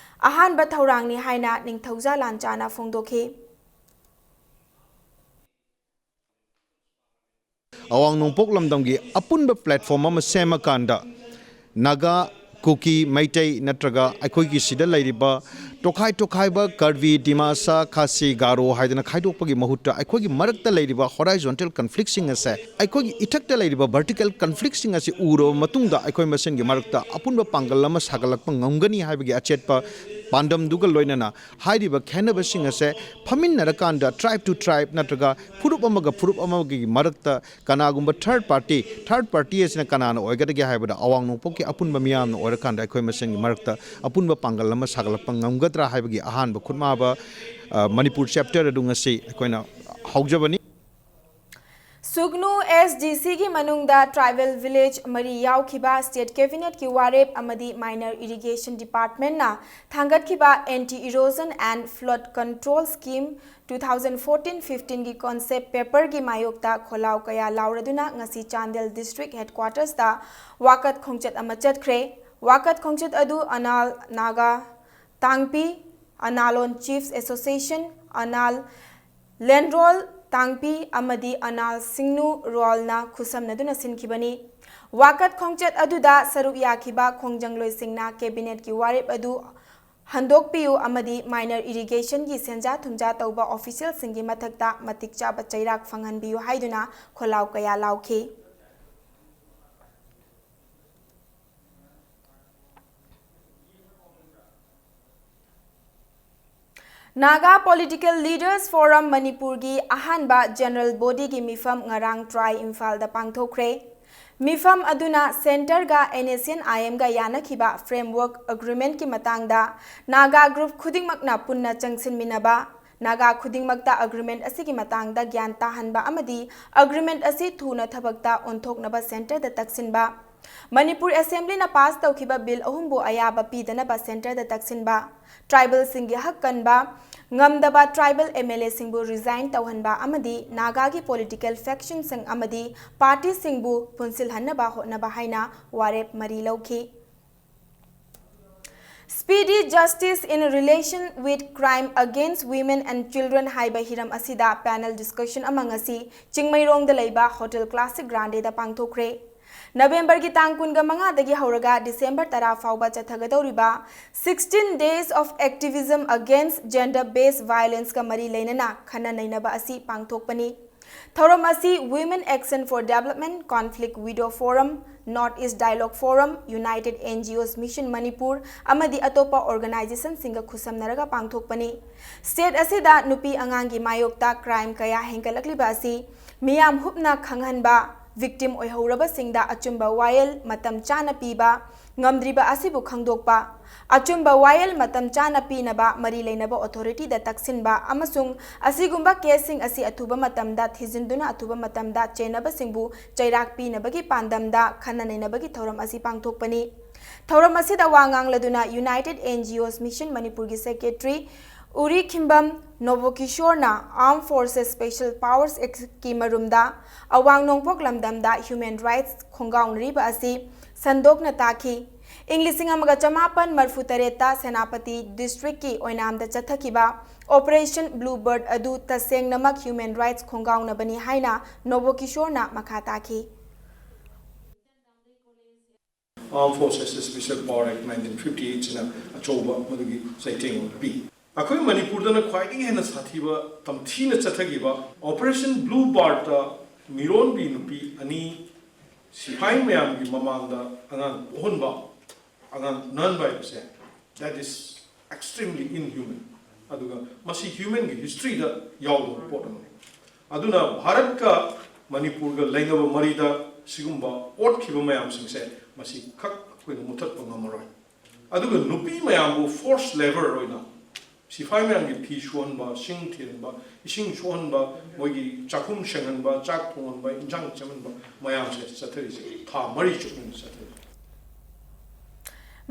ꯑꯍꯥꯟꯕ ꯊꯧꯔꯥꯡꯅꯤ ꯍꯥꯏꯅ ꯅꯤꯡꯊꯧꯖꯥ ꯂꯥꯟꯆꯥꯅ ꯐꯣꯡꯗꯣꯛꯈꯤ꯫ ꯑꯋꯥꯡ ꯅꯣꯡꯄꯣꯛ ꯂꯝꯗꯝꯒꯤ ꯑꯄꯨꯟꯕ platform ꯑꯃ ꯁꯦꯝꯃꯀꯥꯟꯗ ꯅꯥꯒꯥ, ꯀꯨꯀꯤ, ꯃꯩꯇꯩ ꯅꯠꯇ꯭ꯔꯒ ꯑꯩꯈꯣꯏꯒꯤ ꯁꯤꯗ ꯂꯩꯔꯤꯕ ꯇꯣꯈꯥꯏ ꯇꯣꯈꯥꯏꯕ ꯀꯥꯔꯕꯤ, ꯗꯤꯃꯥꯁꯥ, ꯈꯥꯁꯤ, ꯒꯥꯔꯣ ꯍꯥꯏꯗꯅ ꯈꯥꯏꯗꯣꯛꯄꯒꯤ ꯃꯍꯨꯠꯇ ꯑꯩꯈꯣꯏꯒꯤ ꯃꯔꯛꯇ ꯂꯩꯔꯤꯕ horizontal conflictꯁꯤꯡ ꯑꯁꯦ, ꯑꯩꯈꯣꯏꯒꯤ ꯏꯊꯛꯇ ꯂꯩꯔꯤꯕ vertical conflictꯁꯤꯡ ꯑꯁꯤ ꯎꯔꯕ ꯃꯇꯨꯡꯗ ꯑꯩꯈꯣꯏ ꯃꯁꯦꯟꯒꯤ ꯃꯔꯛꯇ ꯑꯄꯨꯟꯕ ꯄꯥꯡꯒꯜ ꯑꯃ ꯁꯥꯒꯠꯂꯛꯄ ꯉꯝꯒꯅꯤ ꯍꯥꯏꯕꯒꯤ ꯑꯆꯦꯠꯄ ꯄꯥꯟꯗꯝꯗꯨꯒ ꯂꯣꯏꯅꯅ ꯍꯥꯏꯔꯤꯕ ꯈꯦꯠꯅꯕꯁꯤꯡ ꯑꯁꯦ ꯐꯝꯃꯤꯟꯅꯔꯀꯥꯟꯗ tribe to tribe ꯅꯠꯇ꯭ꯔꯒ ꯐꯨꯔꯨꯞ ꯑꯃꯒ ꯐꯨꯔꯨꯞ ꯑꯃꯒꯤ ꯃꯔꯛꯇ ꯀꯅꯥꯒꯨꯝꯕ third party, third party ꯑꯁꯤꯅ ꯀꯅꯥꯅ ꯑꯣꯏꯒꯗꯒꯦ ꯍꯥꯏꯕꯗ ꯑꯋꯥꯡ ꯅꯣꯡꯄꯣꯛꯀꯤ ꯑꯄꯨꯟꯕ ꯃꯤꯌꯥꯝꯅ ꯑꯣꯏꯔꯀꯥꯟꯗ ꯑꯩꯈꯣꯏ ꯃꯁꯦꯟꯒꯤ ꯃꯔꯛꯇ ꯑꯄꯨꯟꯕ ꯄꯥꯡꯒꯜ ꯑꯃ ꯁꯥꯒꯠꯂꯛꯄ ꯉꯝꯒꯗ꯭ꯔꯥ ꯍꯥꯏꯕꯒꯤ ꯑꯍꯥꯟꯕ ꯈꯨꯠꯃꯥꯕ, ꯑ, ꯃꯅꯤꯄꯨꯔ chapter ꯑꯗꯨ ꯉꯁꯤ ꯑꯩꯈꯣꯏꯅ ꯍꯧꯖꯕꯅꯤ꯫ ꯁꯨꯒꯅꯨ S D Cꯒꯤ ꯃꯅꯨꯡꯗ tribal village ꯃꯔꯤ ꯌꯥꯎꯈꯤꯕ state cabinetꯀꯤ ꯋꯥꯔꯦꯞ ꯑꯃꯗꯤ Minor Irrigation Departmentꯅ ꯊꯥꯡꯒꯠꯈꯤꯕ Anti Erosion and Flood Control Scheme two thousand fourteen fifteenꯒꯤ concept paperꯒꯤ ꯃꯥꯌꯣꯛꯇ ꯈꯣꯜꯂꯥꯎ ꯀꯌꯥ ꯂꯥꯎꯔꯗꯨꯅ ꯉꯁꯤ ꯆꯥꯟꯗꯦꯜ district headquartersꯇ ꯋꯥꯀꯠ ꯈꯣꯡꯆꯠ ꯑꯃ ꯆꯠꯈ꯭ꯔꯦ꯫ ꯋꯥꯀꯠ ꯈꯣꯡꯆꯠ ꯑꯗꯨ ꯑꯅꯥꯜ ꯅꯥꯒꯥ ꯇꯥꯡꯄꯤ, ꯑꯅꯥꯂꯣꯟ Chiefs Association, ꯑꯅꯥꯜ ꯂꯦꯟꯔꯣꯜ ꯇꯥꯡꯄꯤ ꯑꯃꯗꯤ ꯑꯅꯥꯜ ꯁꯤꯡꯅꯨ ꯔꯣꯜꯅ ꯈꯨꯠꯁꯝꯅꯗꯨꯅ ꯁꯤꯟꯈꯤꯕꯅꯤ꯫ ꯋꯥꯀꯠ ꯈꯣꯡꯆꯠ ꯑꯗꯨꯗ ꯁꯔꯨꯛ ꯌꯥꯈꯤꯕ ꯈꯣꯡꯖꯪꯂꯣꯏꯁꯤꯡꯅ ꯀꯦꯕꯤꯅꯦꯠꯀꯤ ꯋꯥꯔꯦꯞ ꯑꯗꯨ ꯍꯟꯗꯣꯛꯄꯤꯌꯨ ꯑꯃꯗꯤ ꯃꯥꯏꯅꯔ ꯏꯔꯤꯒꯦꯁꯟꯒꯤ ꯁꯦꯟꯖꯥ ꯊꯨꯝꯖꯥ ꯇꯧꯕ ꯑꯣꯐꯤꯁꯤꯌꯦꯜꯁꯤꯡꯒꯤ ꯃꯊꯛꯇ ꯃꯇꯤꯛ ꯆꯥꯕ ꯆꯩꯔꯥꯛ ꯐꯪꯍꯟꯕꯤꯌꯨ ꯍꯥꯏꯗꯨꯅ ꯈꯣꯜꯂꯥꯎ ꯀꯌꯥ ꯂꯥꯎꯈꯤ꯫ Naga Political Leaders Forum ꯃꯅꯤꯄꯨꯔꯒꯤ ꯑꯍꯥꯟꯕ ꯖꯦꯅꯔꯦꯜ ꯕꯣꯗꯤꯒꯤ ꯃꯤꯐꯝ ꯉꯔꯥꯡ ꯇ꯭ꯔꯥꯏ ꯏꯝꯐꯥꯜꯗ ꯄꯥꯡꯊꯣꯛꯈ꯭ꯔꯦ꯫ ꯃꯤꯐꯝ ꯑꯗꯨꯅ ꯁꯦꯟꯇꯔꯒ NSCN-IM-ꯒ ꯌꯥꯅꯈꯤꯕ ꯐ꯭ꯔꯦꯝꯋꯔꯛ ꯑꯦꯒ꯭ꯔꯤꯃꯦꯟꯠꯀꯤ ꯃꯇꯥꯡꯗ ꯅꯥꯒꯥ ꯒ꯭ꯔꯨꯞ ꯈꯨꯗꯤꯡꯃꯛꯅ ꯄꯨꯟꯅ ꯆꯪꯁꯤꯟꯃꯤꯟꯅꯕ, ꯅꯥꯒꯥ ꯈꯨꯗꯤꯡꯃꯛꯇ ꯑꯦꯒ꯭ꯔꯤꯃꯦꯟꯠ ꯑꯁꯤꯒꯤ ꯃꯇꯥꯡꯗ ꯒ꯭ꯌꯥꯟ ꯇꯥꯍꯟꯕ ꯑꯃꯗꯤ ꯑꯦꯒ꯭ꯔꯤꯃꯦꯟꯠ ꯑꯁꯤ ꯊꯨꯅ ꯊꯕꯛꯇ ꯑꯣꯟꯊꯣꯛꯅꯕ ꯁꯦꯟꯇꯔꯗ ꯇꯛꯁꯤꯟꯕ, ꯃꯅꯤꯄꯨꯔ ꯑꯦꯁꯦꯝꯕ꯭ꯂꯤꯅ ꯄꯥꯁ ꯇꯧꯈꯤꯕ ꯕꯤꯜ ꯑꯍꯨꯝꯕꯨ ꯑꯌꯥꯕ ꯄꯤꯗꯅꯕ ꯁꯦꯟꯇꯔꯗ ꯇꯛꯁꯤꯟꯕ, ꯇ꯭ꯔꯥꯏꯕꯦꯜꯁꯤꯡꯒꯤ ꯍꯛ ꯀꯟꯕ ꯉꯝꯗꯕ ꯇ꯭ꯔꯥꯏꯕꯦꯜ MLA-ꯁꯤꯡꯕꯨ ꯔꯤꯖꯥꯏꯟ ꯇꯧꯍꯟꯕ ꯑꯃꯗꯤ ꯅꯥꯒꯥꯒꯤ ꯄꯣꯂꯤꯇꯤꯀꯦꯜ ꯐꯦꯛꯁꯟꯁꯤꯡ ꯑꯃꯗꯤ ꯄꯥꯔꯇꯤꯁꯤꯡꯕꯨ ꯄꯨꯟꯁꯤꯜꯍꯟꯅꯕ ꯍꯣꯠꯅꯕ ꯍꯥꯏꯅ ꯋꯥꯔꯦꯞ ꯃꯔꯤ ꯂꯧꯈꯤ꯫ Speedy Justice in Relation with Crime Against Women and Children ꯍꯥꯏꯕ ꯍꯤꯔꯝ ꯑꯁꯤꯗ ꯄꯦꯅꯦꯜ ꯗꯤꯁꯀꯁꯟ ꯑꯃ ꯉꯁꯤ ꯆꯤꯡꯃꯩꯔꯣꯡꯗ ꯂꯩꯕ ꯍꯣꯇꯦꯜ ꯀ꯭ꯂꯥꯁꯤꯛ ꯒ꯭ꯔꯥꯟꯗꯦꯗ ꯄꯥꯡꯊꯣꯛꯈ꯭ꯔꯦ꯫ ꯅꯕꯦꯝꯕꯔꯒꯤ ꯇꯥꯡ ꯀꯨꯟꯒ ꯃꯉꯥꯗꯒꯤ ꯍꯧꯔꯒ ꯗꯤꯁꯦꯝꯕꯔ ꯇꯔꯥ ꯐꯥꯎꯕ ꯆꯠꯊꯒꯗꯧꯔꯤꯕ Sixteen Days of Activism Against Gender Based Violence-ꯀ ꯃꯔꯤ ꯂꯩꯅꯅ ꯈꯟꯅ ꯅꯩꯅꯕ ꯑꯁꯤ ꯄꯥꯡꯊꯣꯛꯄꯅꯤ꯫ ꯊꯧꯔꯝ ꯑꯁꯤ Women Action for Development, Conflict Widow Forum, North East Dialogue Forum, United NGOs Mission Manipur ꯑꯃꯗꯤ ꯑꯇꯣꯞꯄ ꯑꯣꯔꯒꯅꯥꯏꯖꯦꯁꯟꯁꯤꯡꯒ ꯈꯨꯠꯁꯝꯅꯔꯒ ꯄꯥꯡꯊꯣꯛꯄꯅꯤ꯫ ꯁ꯭ꯇꯦꯠ ꯑꯁꯤꯗ ꯅꯨꯄꯤ ꯑꯉꯥꯡꯒꯤ ꯃꯥꯌꯣꯛꯇ ꯀ꯭ꯔꯥꯏꯝ ꯀꯌꯥ ꯍꯦꯟꯒꯠꯂꯛꯂꯤꯕ ꯑꯁꯤ ꯃꯤꯌꯥꯝ ꯍꯨꯞꯅ ꯈꯪꯍꯟꯕ, ꯚꯤꯛꯇꯤꯝ ꯑꯣꯏꯍꯧꯔꯕꯁꯤꯡꯗ ꯑꯆꯨꯝꯕ ꯋꯥꯌꯦꯜ ꯃꯇꯝ ꯆꯥꯅ ꯄꯤꯕ, ꯉꯝꯗ꯭ꯔꯤꯕ ꯑꯁꯤꯕꯨ ꯈꯪꯗꯣꯛꯄ, ꯑꯆꯨꯝꯕ ꯋꯥꯌꯦꯜ ꯃꯇꯝ ꯆꯥꯅ ꯄꯤꯅꯕ ꯃꯔꯤ ꯂꯩꯅꯕ ꯑꯣꯊꯣꯔꯤꯇꯤꯗ ꯇꯛꯁꯤꯟꯕ ꯑꯃꯁꯨꯡ ꯑꯁꯤꯒꯨꯝꯕ ꯀꯦꯁꯁꯤꯡ ꯑꯁꯤ ꯑꯊꯨꯕ ꯃꯇꯝꯗ ꯊꯤꯖꯤꯟꯗꯨꯅ ꯑꯊꯨꯕ ꯃꯇꯝꯗ ꯆꯦꯟꯅꯕꯁꯤꯡꯕꯨ ꯆꯩꯔꯥꯛ ꯄꯤꯅꯕꯒꯤ ꯄꯥꯟꯗꯝꯗ ꯈꯟꯅ ꯅꯩꯅꯕꯒꯤ ꯊꯧꯔꯝ ꯑꯁꯤ ꯄꯥꯡꯊꯣꯛꯄꯅꯤ꯫ ꯊꯧꯔꯝ ꯑꯁꯤꯗ ꯋꯥ ꯉꯥꯡꯂꯗꯨꯅ United NGOs Mission ꯃꯅꯤꯄꯨꯔꯒꯤ ꯁꯦꯀ꯭ꯔꯦꯇꯔꯤ ꯎꯔꯤ ꯈꯤꯝꯕꯝ ꯅꯣꯕꯣꯀꯤꯁꯣꯔꯅ Armed Forces Special Powers Act-ꯀꯤ ꯃꯔꯨꯝꯗ ꯑꯋꯥꯡ ꯅꯣꯡꯄꯣꯛ ꯂꯝꯗꯝꯗ ꯍ꯭ꯌꯨꯃꯦꯟ ꯔꯥꯏꯠꯁ ꯈꯣꯡꯒꯥꯎꯅꯔꯤꯕ ꯑꯁꯤ ꯁꯟꯗꯣꯛꯅ ꯇꯥꯛꯈꯤ꯫ ꯏꯪ ꯂꯤꯁꯤꯡ ꯑꯃꯒ ꯆꯃꯥꯄꯟ ꯃꯔꯤꯐꯨ ꯇꯔꯦꯠꯇ ꯁꯦꯅꯥꯄꯇꯤ ꯗꯤꯁꯇ꯭ꯔꯤꯛꯀꯤ ꯑꯣꯏꯅꯥꯝꯗ ꯆꯠꯊꯈꯤꯕ ꯑꯣꯄꯔꯦꯁꯟ ꯕ꯭ꯂꯨ ꯕꯥꯔꯗ ꯑꯗꯨ ꯇꯁꯦꯡꯅꯃꯛ ꯍ꯭ꯌꯨꯃꯦꯟ ꯔꯥꯏꯠꯁ ꯈꯣꯡꯒꯥꯎꯅꯕꯅꯤ ꯍꯥꯏꯅ ꯅꯣꯕꯣꯀꯤꯁꯣꯔꯅ ꯃꯈꯥ ꯇꯥꯈꯤ꯫ Armed Forces Special Power Act nineteen fifty eight ꯁꯤꯅ ꯑꯆꯧꯕ ꯃꯗꯨꯒꯤ ꯆꯩꯊꯦꯡ ꯑꯃ ꯄꯤ꯫ ꯑꯩꯈꯣꯏ ꯃꯅꯤꯄꯨꯔꯗꯅ ꯈ꯭ꯋꯥꯏꯗꯒꯤ ꯍꯦꯟꯅ ꯁꯥꯊꯤꯕ, ꯇꯝꯊꯤꯅ ꯆꯠꯊꯈꯤꯕ Operation Blue Birdꯇ ꯃꯤꯔꯣꯟꯕꯤ ꯅꯨꯄꯤ ꯑꯅꯤ ꯁꯤꯐꯥꯏ ꯃꯌꯥꯝꯒꯤ ꯃꯃꯥꯡꯗ ꯑꯉꯥꯡ ꯄꯣꯛꯍꯟꯕ, ꯑꯉꯥꯡ ꯎꯅꯍꯟꯕ ꯍꯥꯏꯕꯁꯦ, that is extremely inhuman꯫ ꯑꯗꯨꯒ ꯃꯁꯤ humanꯒꯤ historyꯗ ꯌꯥꯎꯗꯕ ꯄꯣꯠ ꯑꯃꯅꯤ꯫ ꯑꯗꯨꯅ ꯚꯥꯔꯠꯀ ꯃꯅꯤꯄꯨꯔꯒ ꯂꯩꯅꯕ ꯃꯔꯤꯗ ꯁꯤꯒꯨꯝꯕ ꯑꯣꯠꯈꯤꯕ ꯃꯌꯥꯝꯁꯤꯡꯁꯦ, ꯃꯁꯤ ꯈꯛ ꯑꯩꯈꯣꯏꯅ ꯃꯨꯊꯠꯄ ꯉꯝꯃꯔꯣꯏ꯫ ꯑꯗꯨꯒ ꯅꯨꯄꯤ ꯃꯌꯥꯝꯕꯨ forced labour ꯑꯣꯏꯅ ꯁꯤꯐꯥꯏ ꯃꯌꯥꯝꯒꯤ ꯐꯤ ꯁꯨꯍꯟꯕ, ꯁꯤꯡ ꯊꯤꯟꯕ, ꯏꯁꯤꯡ ꯁꯣꯛꯍꯟꯕ, ꯃꯣꯏꯒꯤ ꯆꯥꯛꯈꯨꯝ ꯁꯦꯡꯍꯟꯕ, ꯆꯥꯛ ꯊꯣꯡꯍꯟꯕ, ꯏꯟꯁꯥꯡ ꯁꯦꯝꯍꯟꯕ ꯃꯌꯥꯝꯁꯦ ꯆꯠꯊꯔꯤꯁꯦ ꯊꯥ ꯃꯔꯤ ꯆꯨꯞꯅ ꯆꯠꯊꯔꯤ꯫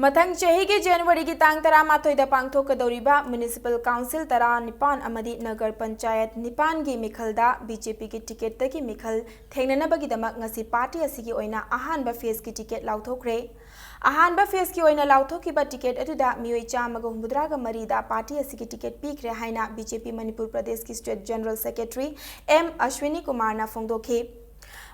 ꯃꯊꯪ ꯆꯍꯤꯒꯤ ꯖꯅꯋꯥꯔꯤꯒꯤ ꯇꯥꯡ ꯇꯔꯥꯃꯥꯊꯣꯏꯗ ꯄꯥꯡꯊꯣꯛꯀꯗꯧꯔꯤꯕ Municipal Council ꯇꯔꯥꯅꯤꯄꯥꯟ ꯑꯃꯗꯤ ꯅꯒꯔ ꯄꯟꯆꯥꯌꯠ ꯅꯤꯄꯥꯟꯒꯤ ꯃꯤꯈꯜꯗ BJPꯒꯤ ꯇꯤꯀꯦꯠꯇꯒꯤ ꯃꯤꯈꯜ ꯊꯦꯡꯅꯅꯕꯒꯤꯗꯃꯛ ꯉꯁꯤ party ꯑꯁꯤꯒꯤ ꯑꯣꯏꯅ ꯑꯍꯥꯟꯕ phaseꯀꯤ ꯇꯤꯀꯦꯠ ꯂꯥꯎꯊꯣꯛꯈ꯭ꯔꯦ꯫ ꯑꯍꯥꯟꯕ phaseꯀꯤ ꯑꯣꯏꯅ ꯂꯥꯎꯊꯣꯛꯈꯤꯕ ꯇꯤꯀꯦꯠ ꯑꯗꯨꯗ ꯃꯤꯑꯣꯏ ꯆꯥꯝꯃꯒ ꯍꯨꯝꯐꯨꯇꯔꯥꯒ ꯃꯔꯤꯗ party ꯑꯁꯤꯒꯤ ꯇꯤꯀꯦꯠ ꯄꯤꯈ꯭ꯔꯦ ꯍꯥꯏꯅ BJP ꯃꯅꯤꯄꯨꯔ ꯄ꯭ꯔꯗꯦꯁꯀꯤ State General Secretary M Aswini ꯀꯨꯃꯥꯔꯅ ꯐꯣꯡꯗꯣꯛꯈꯤ꯫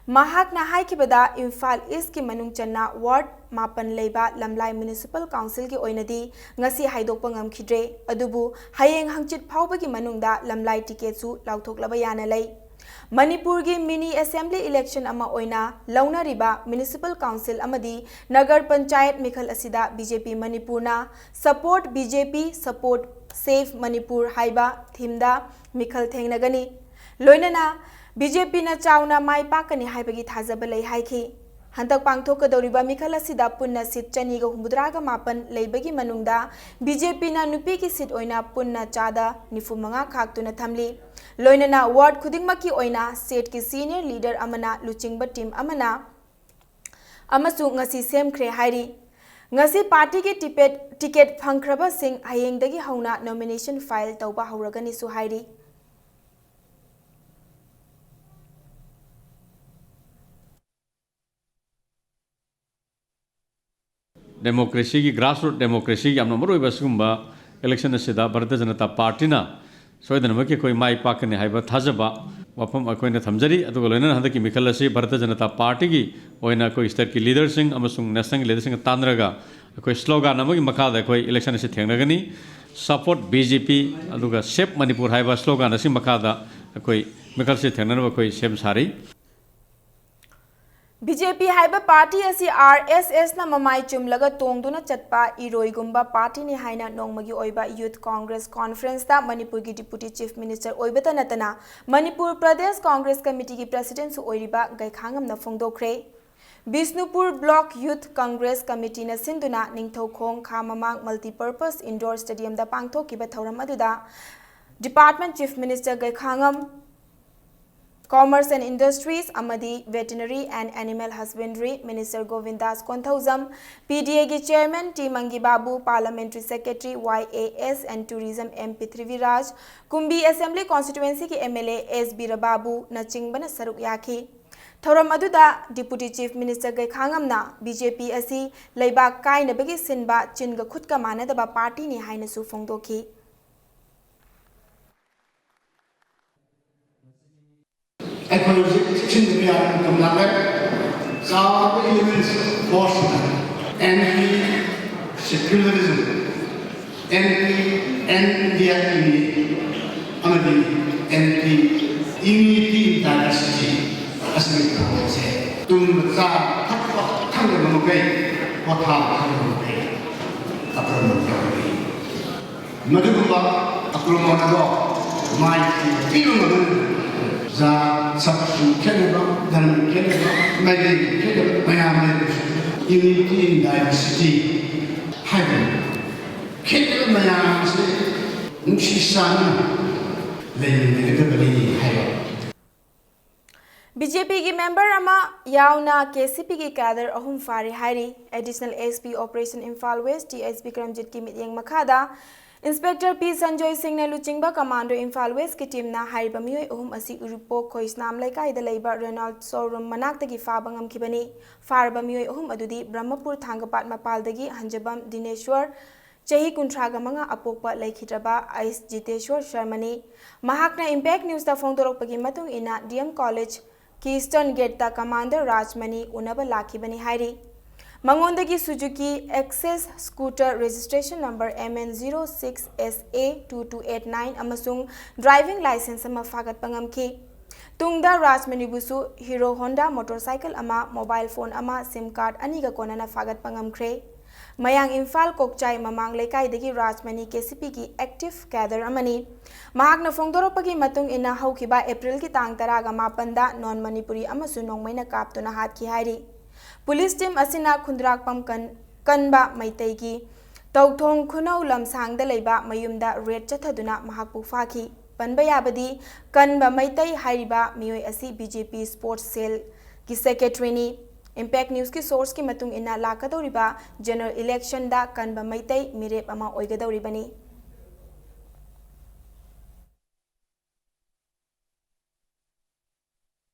ꯃꯍꯥꯛꯅ ꯍꯥꯏꯈꯤꯕꯗ, ꯏꯝꯐꯥꯜ Eastꯀꯤ ꯃꯅꯨꯡ ꯆꯟꯅ ward ꯃꯥꯄꯟ ꯂꯩꯕ ꯂꯝꯂꯥꯏ Municipal Councilꯒꯤ ꯑꯣꯏꯅꯗꯤ ꯉꯁꯤ ꯍꯥꯏꯗꯣꯛꯄ ꯉꯝꯈꯤꯗ꯭ꯔꯦ, ꯑꯗꯨꯕꯨ ꯍꯌꯦꯡ ꯍꯪꯆꯤꯠ ꯐꯥꯎꯕꯒꯤ ꯃꯅꯨꯡꯗ ꯂꯝꯂꯥꯏ ꯇꯤꯀꯦꯠꯁꯨ ꯂꯥꯎꯊꯣꯛꯂꯕ ꯌꯥꯅ ꯂꯩ꯫ ꯃꯅꯤꯄꯨꯔꯒꯤ mini assembly election ꯑꯃ ꯑꯣꯏꯅ ꯂꯧꯅꯔꯤꯕ Municipal Council ꯑꯃꯗꯤ ꯅꯒꯔ ꯄꯟꯆꯥꯌꯠ ꯃꯤꯈꯜ ꯑꯁꯤꯗ BJP ꯃꯅꯤꯄꯨꯔꯅ Support BJP, Support Save Manipur ꯍꯥꯏꯕ themeꯗ ꯃꯤꯈꯜ ꯊꯦꯡꯅꯒꯅꯤ꯫ ꯂꯣꯏꯅꯅ BJPꯅ ꯆꯥꯎꯅ ꯃꯥꯏ ꯄꯥꯛꯀꯅꯤ ꯍꯥꯏꯕꯒꯤ ꯊꯥꯖꯕ ꯂꯩ ꯍꯥꯏꯈꯤ꯫ ꯍꯟꯗꯛ ꯄꯥꯡꯊꯣꯛꯀꯗꯧꯔꯤꯕ ꯃꯤꯈꯜ ꯑꯁꯤꯗ ꯄꯨꯟꯅ seat ꯆꯅꯤꯒ ꯍꯨꯝꯐꯨꯇꯔꯥꯒ ꯃꯥꯄꯟ ꯂꯩꯕꯒꯤ ꯃꯅꯨꯡꯗ BJPꯅ ꯅꯨꯄꯤꯒꯤ seat ꯑꯣꯏꯅ ꯄꯨꯟꯅ ꯆꯥꯗ ꯅꯤꯐꯨ ꯃꯉꯥ ꯈꯥꯛꯇꯨꯅ ꯊꯝꯂꯤ꯫ ꯂꯣꯏꯅꯅ ward ꯈꯨꯗꯤꯡꯃꯛꯀꯤ ꯑꯣꯏꯅ stateꯀꯤ senior leader ꯑꯃꯅ ꯂꯨꯆꯤꯡꯕ team ꯑꯃꯅ ꯑꯃꯁꯨ ꯉꯁꯤ ꯁꯦꯝꯈ꯭ꯔꯦ ꯍꯥꯏꯔꯤ꯫ ꯉꯁꯤ partyꯒꯤ ꯇꯤꯄꯦꯠ-, ꯇꯤꯀꯦꯠ ꯐꯪꯈ꯭ꯔꯕꯁꯤꯡ ꯍꯌꯦꯡꯗꯒꯤ ꯍꯧꯅ nomination file ꯇꯧꯕ ꯍꯧꯔꯒꯅꯤꯁꯨ ꯍꯥꯏꯔꯤ꯫ Democracyꯒꯤ, grassroot democracyꯒꯤ ꯌꯥꯝꯅ ꯃꯔꯨꯑꯣꯏꯕ ꯑꯁꯤꯒꯨꯝꯕ election ꯑꯁꯤꯗ ꯚꯥꯔꯇꯤꯌ ꯖꯅꯇꯥ ꯄꯥꯔꯇꯤꯅ ꯁꯣꯏꯗꯅꯃꯛꯀꯤ ꯑꯩꯈꯣꯏ ꯃꯥꯏ ꯄꯥꯛꯀꯅꯤ ꯍꯥꯏꯕ ꯊꯥꯖꯕ ꯋꯥꯐꯝ ꯑꯩꯈꯣꯏꯅ ꯊꯝꯖꯔꯤ꯫ ꯑꯗꯨꯒ ꯂꯣꯏꯅꯅ ꯍꯟꯗꯛꯀꯤ ꯃꯤꯈꯜ ꯑꯁꯤ ꯚꯥꯔꯇꯤꯌ ꯖꯅꯇꯥ ꯄꯥꯔꯇꯤꯒꯤ ꯑꯣꯏꯅ ꯑꯩꯈꯣꯏ stateꯀꯤ leaderꯁꯤꯡ ꯑꯃꯁꯨꯡ nationalꯒꯤ leaderꯁꯤꯡꯒ ꯇꯥꯟꯅꯔꯒ ꯑꯩꯈꯣꯏ slogan ꯑꯃꯒꯤ ꯃꯈꯥꯗ ꯑꯩꯈꯣꯏ election ꯑꯁꯤ ꯊꯦꯡꯅꯒꯅꯤ꯫ Support B J P ꯑꯗꯨꯒ Save Manipur ꯍꯥꯏꯕ slogan ꯑꯁꯤ ꯃꯈꯥꯗ ꯑꯩꯈꯣꯏ ꯃꯤꯈꯜꯁꯤ ꯊꯦꯡꯅꯅꯕ ꯑꯩꯈꯣꯏ ꯁꯦꯝ ꯁꯥꯔꯤ꯫ B J P ꯍꯥꯏꯕ party ꯑꯁꯤ R S Sꯅ ꯃꯃꯥꯏ ꯆꯨꯝꯂꯒ ꯇꯣꯡꯗꯨꯅ ꯆꯠꯄ ꯏꯔꯣꯏꯒꯨꯝꯕ partyꯅꯤ ꯍꯥꯏꯅ ꯅꯣꯡꯃꯒꯤ ꯑꯣꯏꯕ Youth Congress Conferenceꯇ ꯃꯅꯤꯄꯨꯔꯒꯤ Deputy Chief Minister ꯑꯣꯏꯕꯇ ꯅꯠꯇꯅ ꯃꯅꯤꯄꯨꯔ ꯄ꯭ꯔꯗꯦꯁ Congress Committeeꯒꯤ Presidentꯁꯨ ꯑꯣꯏꯔꯤꯕ ꯒꯩꯈꯥꯉꯝꯅ ꯐꯣꯡꯗꯣꯛꯈ꯭ꯔꯦ꯫ ꯕꯤꯁꯅꯨꯄꯨꯔ Block Youth Congress Committeeꯅ ꯁꯤꯟꯗꯨꯅ ꯅꯤꯡꯊꯧꯈꯣꯡ ꯈꯥ ꯃꯃꯥꯡ Multipurpose Indoor Stadiumꯗ ꯄꯥꯡꯊꯣꯛꯈꯤꯕ ꯊꯧꯔꯝ ꯑꯗꯨꯗ Department Chief Minister ꯒꯩꯈꯥꯉꯝ, Commerce and Industries ꯑꯃꯗꯤ Veterinary and Animal Husbandry Minister ꯒꯣꯕꯤꯟꯗꯥꯁ Konthoujam, P D Aꯒꯤ Chairman T ꯃꯪꯒꯤ Babu, Parliamentary Secretary Y A S and Tourism M Prithviraj, ꯀꯨꯝꯕꯤ Assembly Constituencyꯒꯤ M L A S ꯕꯤꯔꯕꯥꯕꯨꯅꯆꯤꯡꯕꯅ ꯁꯔꯨꯛ ꯌꯥꯈꯤ꯫ ꯊꯧꯔꯝ ꯑꯗꯨꯗ Deputy Chief Minister ꯒꯩꯈꯥꯉꯝꯅ B J P ꯑꯁꯤ ꯂꯩꯕꯥꯛ ꯀꯥꯏꯅꯕꯒꯤ ꯁꯤꯟꯕ ꯆꯤꯟꯒ ꯈꯨꯠꯀ ꯃꯥꯟꯅꯗꯕ partyꯅꯤ ꯍꯥꯏꯅꯁꯨ ꯐꯣꯡꯗꯣꯛꯈꯤ꯫ ꯑꯩꯈꯣꯏ ꯍꯧꯖꯤꯛ ꯆꯦꯛꯁꯤꯟꯗꯕ ꯌꯥꯕ ꯃꯇꯝ ꯂꯥꯛꯂꯦ꯫ ꯆꯥꯎꯔꯕ elements forceꯅ anti secularism, anti India unity ꯑꯃꯗꯤ anti unity in diversity ꯑꯁꯤꯒꯤ ꯊꯧꯑꯣꯡꯁꯦ ꯇꯨꯝꯕ ꯆꯥꯕ ꯊꯛꯄ ꯈꯪꯗꯕ ꯃꯈꯩ ꯄꯣꯊꯥꯕ ꯈꯪꯗꯕ ꯃꯈꯩ ꯑꯀ꯭ꯔꯃꯟ ꯇꯧꯔꯤ꯫ ꯃꯗꯨꯒꯨꯝꯕ ꯑꯀ꯭ꯔꯃꯟ ꯑꯗꯣ ꯃꯥꯏꯊꯤꯕ ꯄꯤꯕ ꯉꯝꯒꯅꯤ꯫ ꯖꯥꯠ ꯁꯛꯆꯨ ꯈꯦꯠꯅꯕ, ꯙꯔꯃ ꯈꯦꯠꯅꯕ, ꯃꯥꯏꯀꯩ ꯈꯦꯠꯅꯕ ꯃꯌꯥꯝ ꯂꯩꯔꯕꯁꯨ unity in diversity ꯍꯥꯏꯕ ꯈꯦꯠꯅꯕ ꯃꯌꯥꯝ ꯑꯁꯤ ꯅꯨꯡꯁꯤ ꯆꯥꯟꯅꯅ ꯂꯩꯃꯤꯟꯅꯒꯗꯕꯅꯤ ꯍꯥꯏꯕ꯫ B J Pꯒꯤ member ꯑꯃ ꯌꯥꯎꯅ K C Pꯒꯤ cadre ꯑꯍꯨꯝ ꯐꯥꯔꯦ ꯍꯥꯏꯔꯤ꯫ Additional S P Operation Imphal West T S Bikramjitꯀꯤ ꯃꯤꯠꯌꯦꯡ ꯃꯈꯥꯗ Inspector P ꯁꯟꯖꯣꯏ ꯁꯤꯡꯅ ꯂꯨꯆꯤꯡꯕ Commando Imphal Westꯀꯤ teamꯅ ꯍꯥꯏꯔꯤꯕ ꯃꯤꯑꯣꯏ ꯑꯍꯨꯝ ꯑꯁꯤ ꯎꯔꯤꯄꯣꯛ ꯈꯣꯏꯁꯅꯥꯝ ꯂꯩꯀꯥꯏꯗ ꯂꯩꯕ Renault showroom ꯃꯅꯥꯛꯇꯒꯤ ꯐꯥꯕ ꯉꯝꯈꯤꯕꯅꯤ꯫ ꯐꯥꯔꯕ ꯃꯤꯑꯣꯏ ꯑꯍꯨꯝ ꯑꯗꯨꯗꯤ ꯕ꯭ꯔꯍꯃꯄꯨꯔ ꯊꯥꯡꯒꯄꯥꯠ ꯃꯄꯥꯜꯗꯒꯤ ꯍꯟꯖꯕꯝ ꯗꯤꯅꯦꯁ꯭ꯋꯔ, ꯆꯍꯤ ꯀꯨꯟꯊ꯭ꯔꯥꯒ ꯃꯉꯥ ꯑꯄꯣꯛꯄ ꯂꯩꯈꯤꯗ꯭ꯔꯕ ꯑꯩꯁ ꯖꯤꯇꯦꯁ꯭ꯋꯔ ꯁꯔꯃꯅꯤ꯫ ꯃꯍꯥꯛꯅ ꯏꯝꯄꯦꯛ ꯅ꯭ꯌꯨꯁꯇ ꯐꯣꯡꯗꯣꯔꯛꯄꯒꯤ ꯃꯇꯨꯡ ꯏꯟꯅ, ꯗꯤ ꯑꯦꯝ ꯀꯣꯂꯦꯖꯀꯤ ꯏꯁꯇꯔꯟ ꯒꯦꯠꯇ ꯀꯃꯥꯟꯗꯔ ꯔꯥꯖꯃꯅꯤ ꯎꯅꯕ ꯂꯥꯛꯈꯤꯕꯅꯤ ꯍꯥꯏꯔꯤ꯫ ꯃꯉꯣꯟꯗꯒꯤ ꯁꯨꯖꯨꯀꯤ access scooter registration number M N zero six S A two two eight nine ꯑꯃꯁꯨꯡ ꯗ꯭ꯔꯥꯏꯚꯤꯡ ꯂꯥꯏꯁꯦꯟꯁ ꯑꯃ ꯐꯥꯒꯠꯄ ꯉꯝꯈꯤ꯫ ꯇꯨꯡꯗ ꯔꯥꯖꯃꯅꯤꯕꯨꯁꯨ ꯍꯤꯔꯣ ꯍꯣꯟꯗꯥ ꯃꯣꯇꯣꯔꯁꯥꯏꯀꯜ ꯑꯃ, ꯃꯣꯕꯥꯏꯜ ꯐꯣꯟ ꯑꯃ, ꯁꯤꯝ ꯀꯥꯔꯗ ꯑꯅꯤꯒ ꯀꯣꯟꯅꯅ ꯐꯥꯒꯠꯄ ꯉꯝꯈ꯭ꯔꯦ꯫ ꯃꯌꯥꯡ ꯏꯝꯐꯥꯜ ꯀꯣꯛꯆꯥꯏ ꯃꯃꯥꯡ ꯂꯩꯀꯥꯏꯗꯒꯤ ꯔꯥꯖꯃꯅꯤ ꯀꯦ ꯁꯤ ꯄꯤꯒꯤ ꯑꯦꯛꯇꯤꯚ ꯀꯦꯗꯔ ꯑꯃꯅꯤ꯫ ꯃꯍꯥꯛꯅ ꯐꯣꯡꯗꯣꯔꯛꯄꯒꯤ ꯃꯇꯨꯡ ꯏꯟꯅ, ꯍꯧꯈꯤꯕ ꯑꯦꯄ꯭ꯔꯤꯜꯒꯤ ꯇꯥꯡ ꯇꯔꯥꯒ ꯃꯥꯄꯟꯗ ꯅꯣꯟ ꯃꯅꯤꯄꯨꯔꯤ ꯑꯃꯁꯨ ꯅꯣꯡꯃꯩꯅ ꯀꯥꯞꯇꯨꯅ ꯍꯥꯠꯈꯤ ꯍꯥꯏꯔꯤ꯫ ꯄꯨꯂꯤꯁ ꯇꯤꯝ ꯑꯁꯤꯅ ꯈꯨꯟꯗ꯭ꯔꯥꯛꯄꯝ ꯀꯟ-, ꯀꯟꯕ ꯃꯩꯇꯩꯒꯤ ꯇꯧꯊꯣꯡ ꯈꯨꯅꯧ ꯂꯝꯁꯥꯡꯗ ꯂꯩꯕ ꯃꯌꯨꯝꯗ ꯔꯦꯗ ꯆꯠꯊꯗꯨꯅ ꯃꯍꯥꯛꯄꯨ ꯐꯥꯈꯤ꯫ ꯄꯟꯕ ꯌꯥꯕꯗꯤ, ꯀꯟꯕ ꯃꯩꯇꯩ ꯍꯥꯏꯔꯤꯕ ꯃꯤꯑꯣꯏ ꯑꯁꯤ ꯕꯤ ꯖꯦ ꯄꯤ ꯁ꯭ꯄꯣꯔꯠꯁ ꯁꯦꯜꯒꯤ ꯁꯦꯀ꯭ꯔꯦꯇꯔꯤꯅꯤ꯫ ꯏꯝꯄꯦꯛ ꯅ꯭ꯌꯨꯁꯀꯤ ꯁꯣꯔꯁꯀꯤ ꯃꯇꯨꯡ ꯏꯟꯅ, ꯂꯥꯛꯀꯗꯧꯔꯤꯕ ꯖꯦꯅꯔꯦꯜ ꯏꯂꯦꯛꯁꯟꯗ ꯀꯟꯕ ꯃꯩꯇꯩ ꯃꯤꯔꯦꯞ ꯑꯃ ꯑꯣꯏꯒꯗꯧꯔꯤꯕꯅꯤ꯫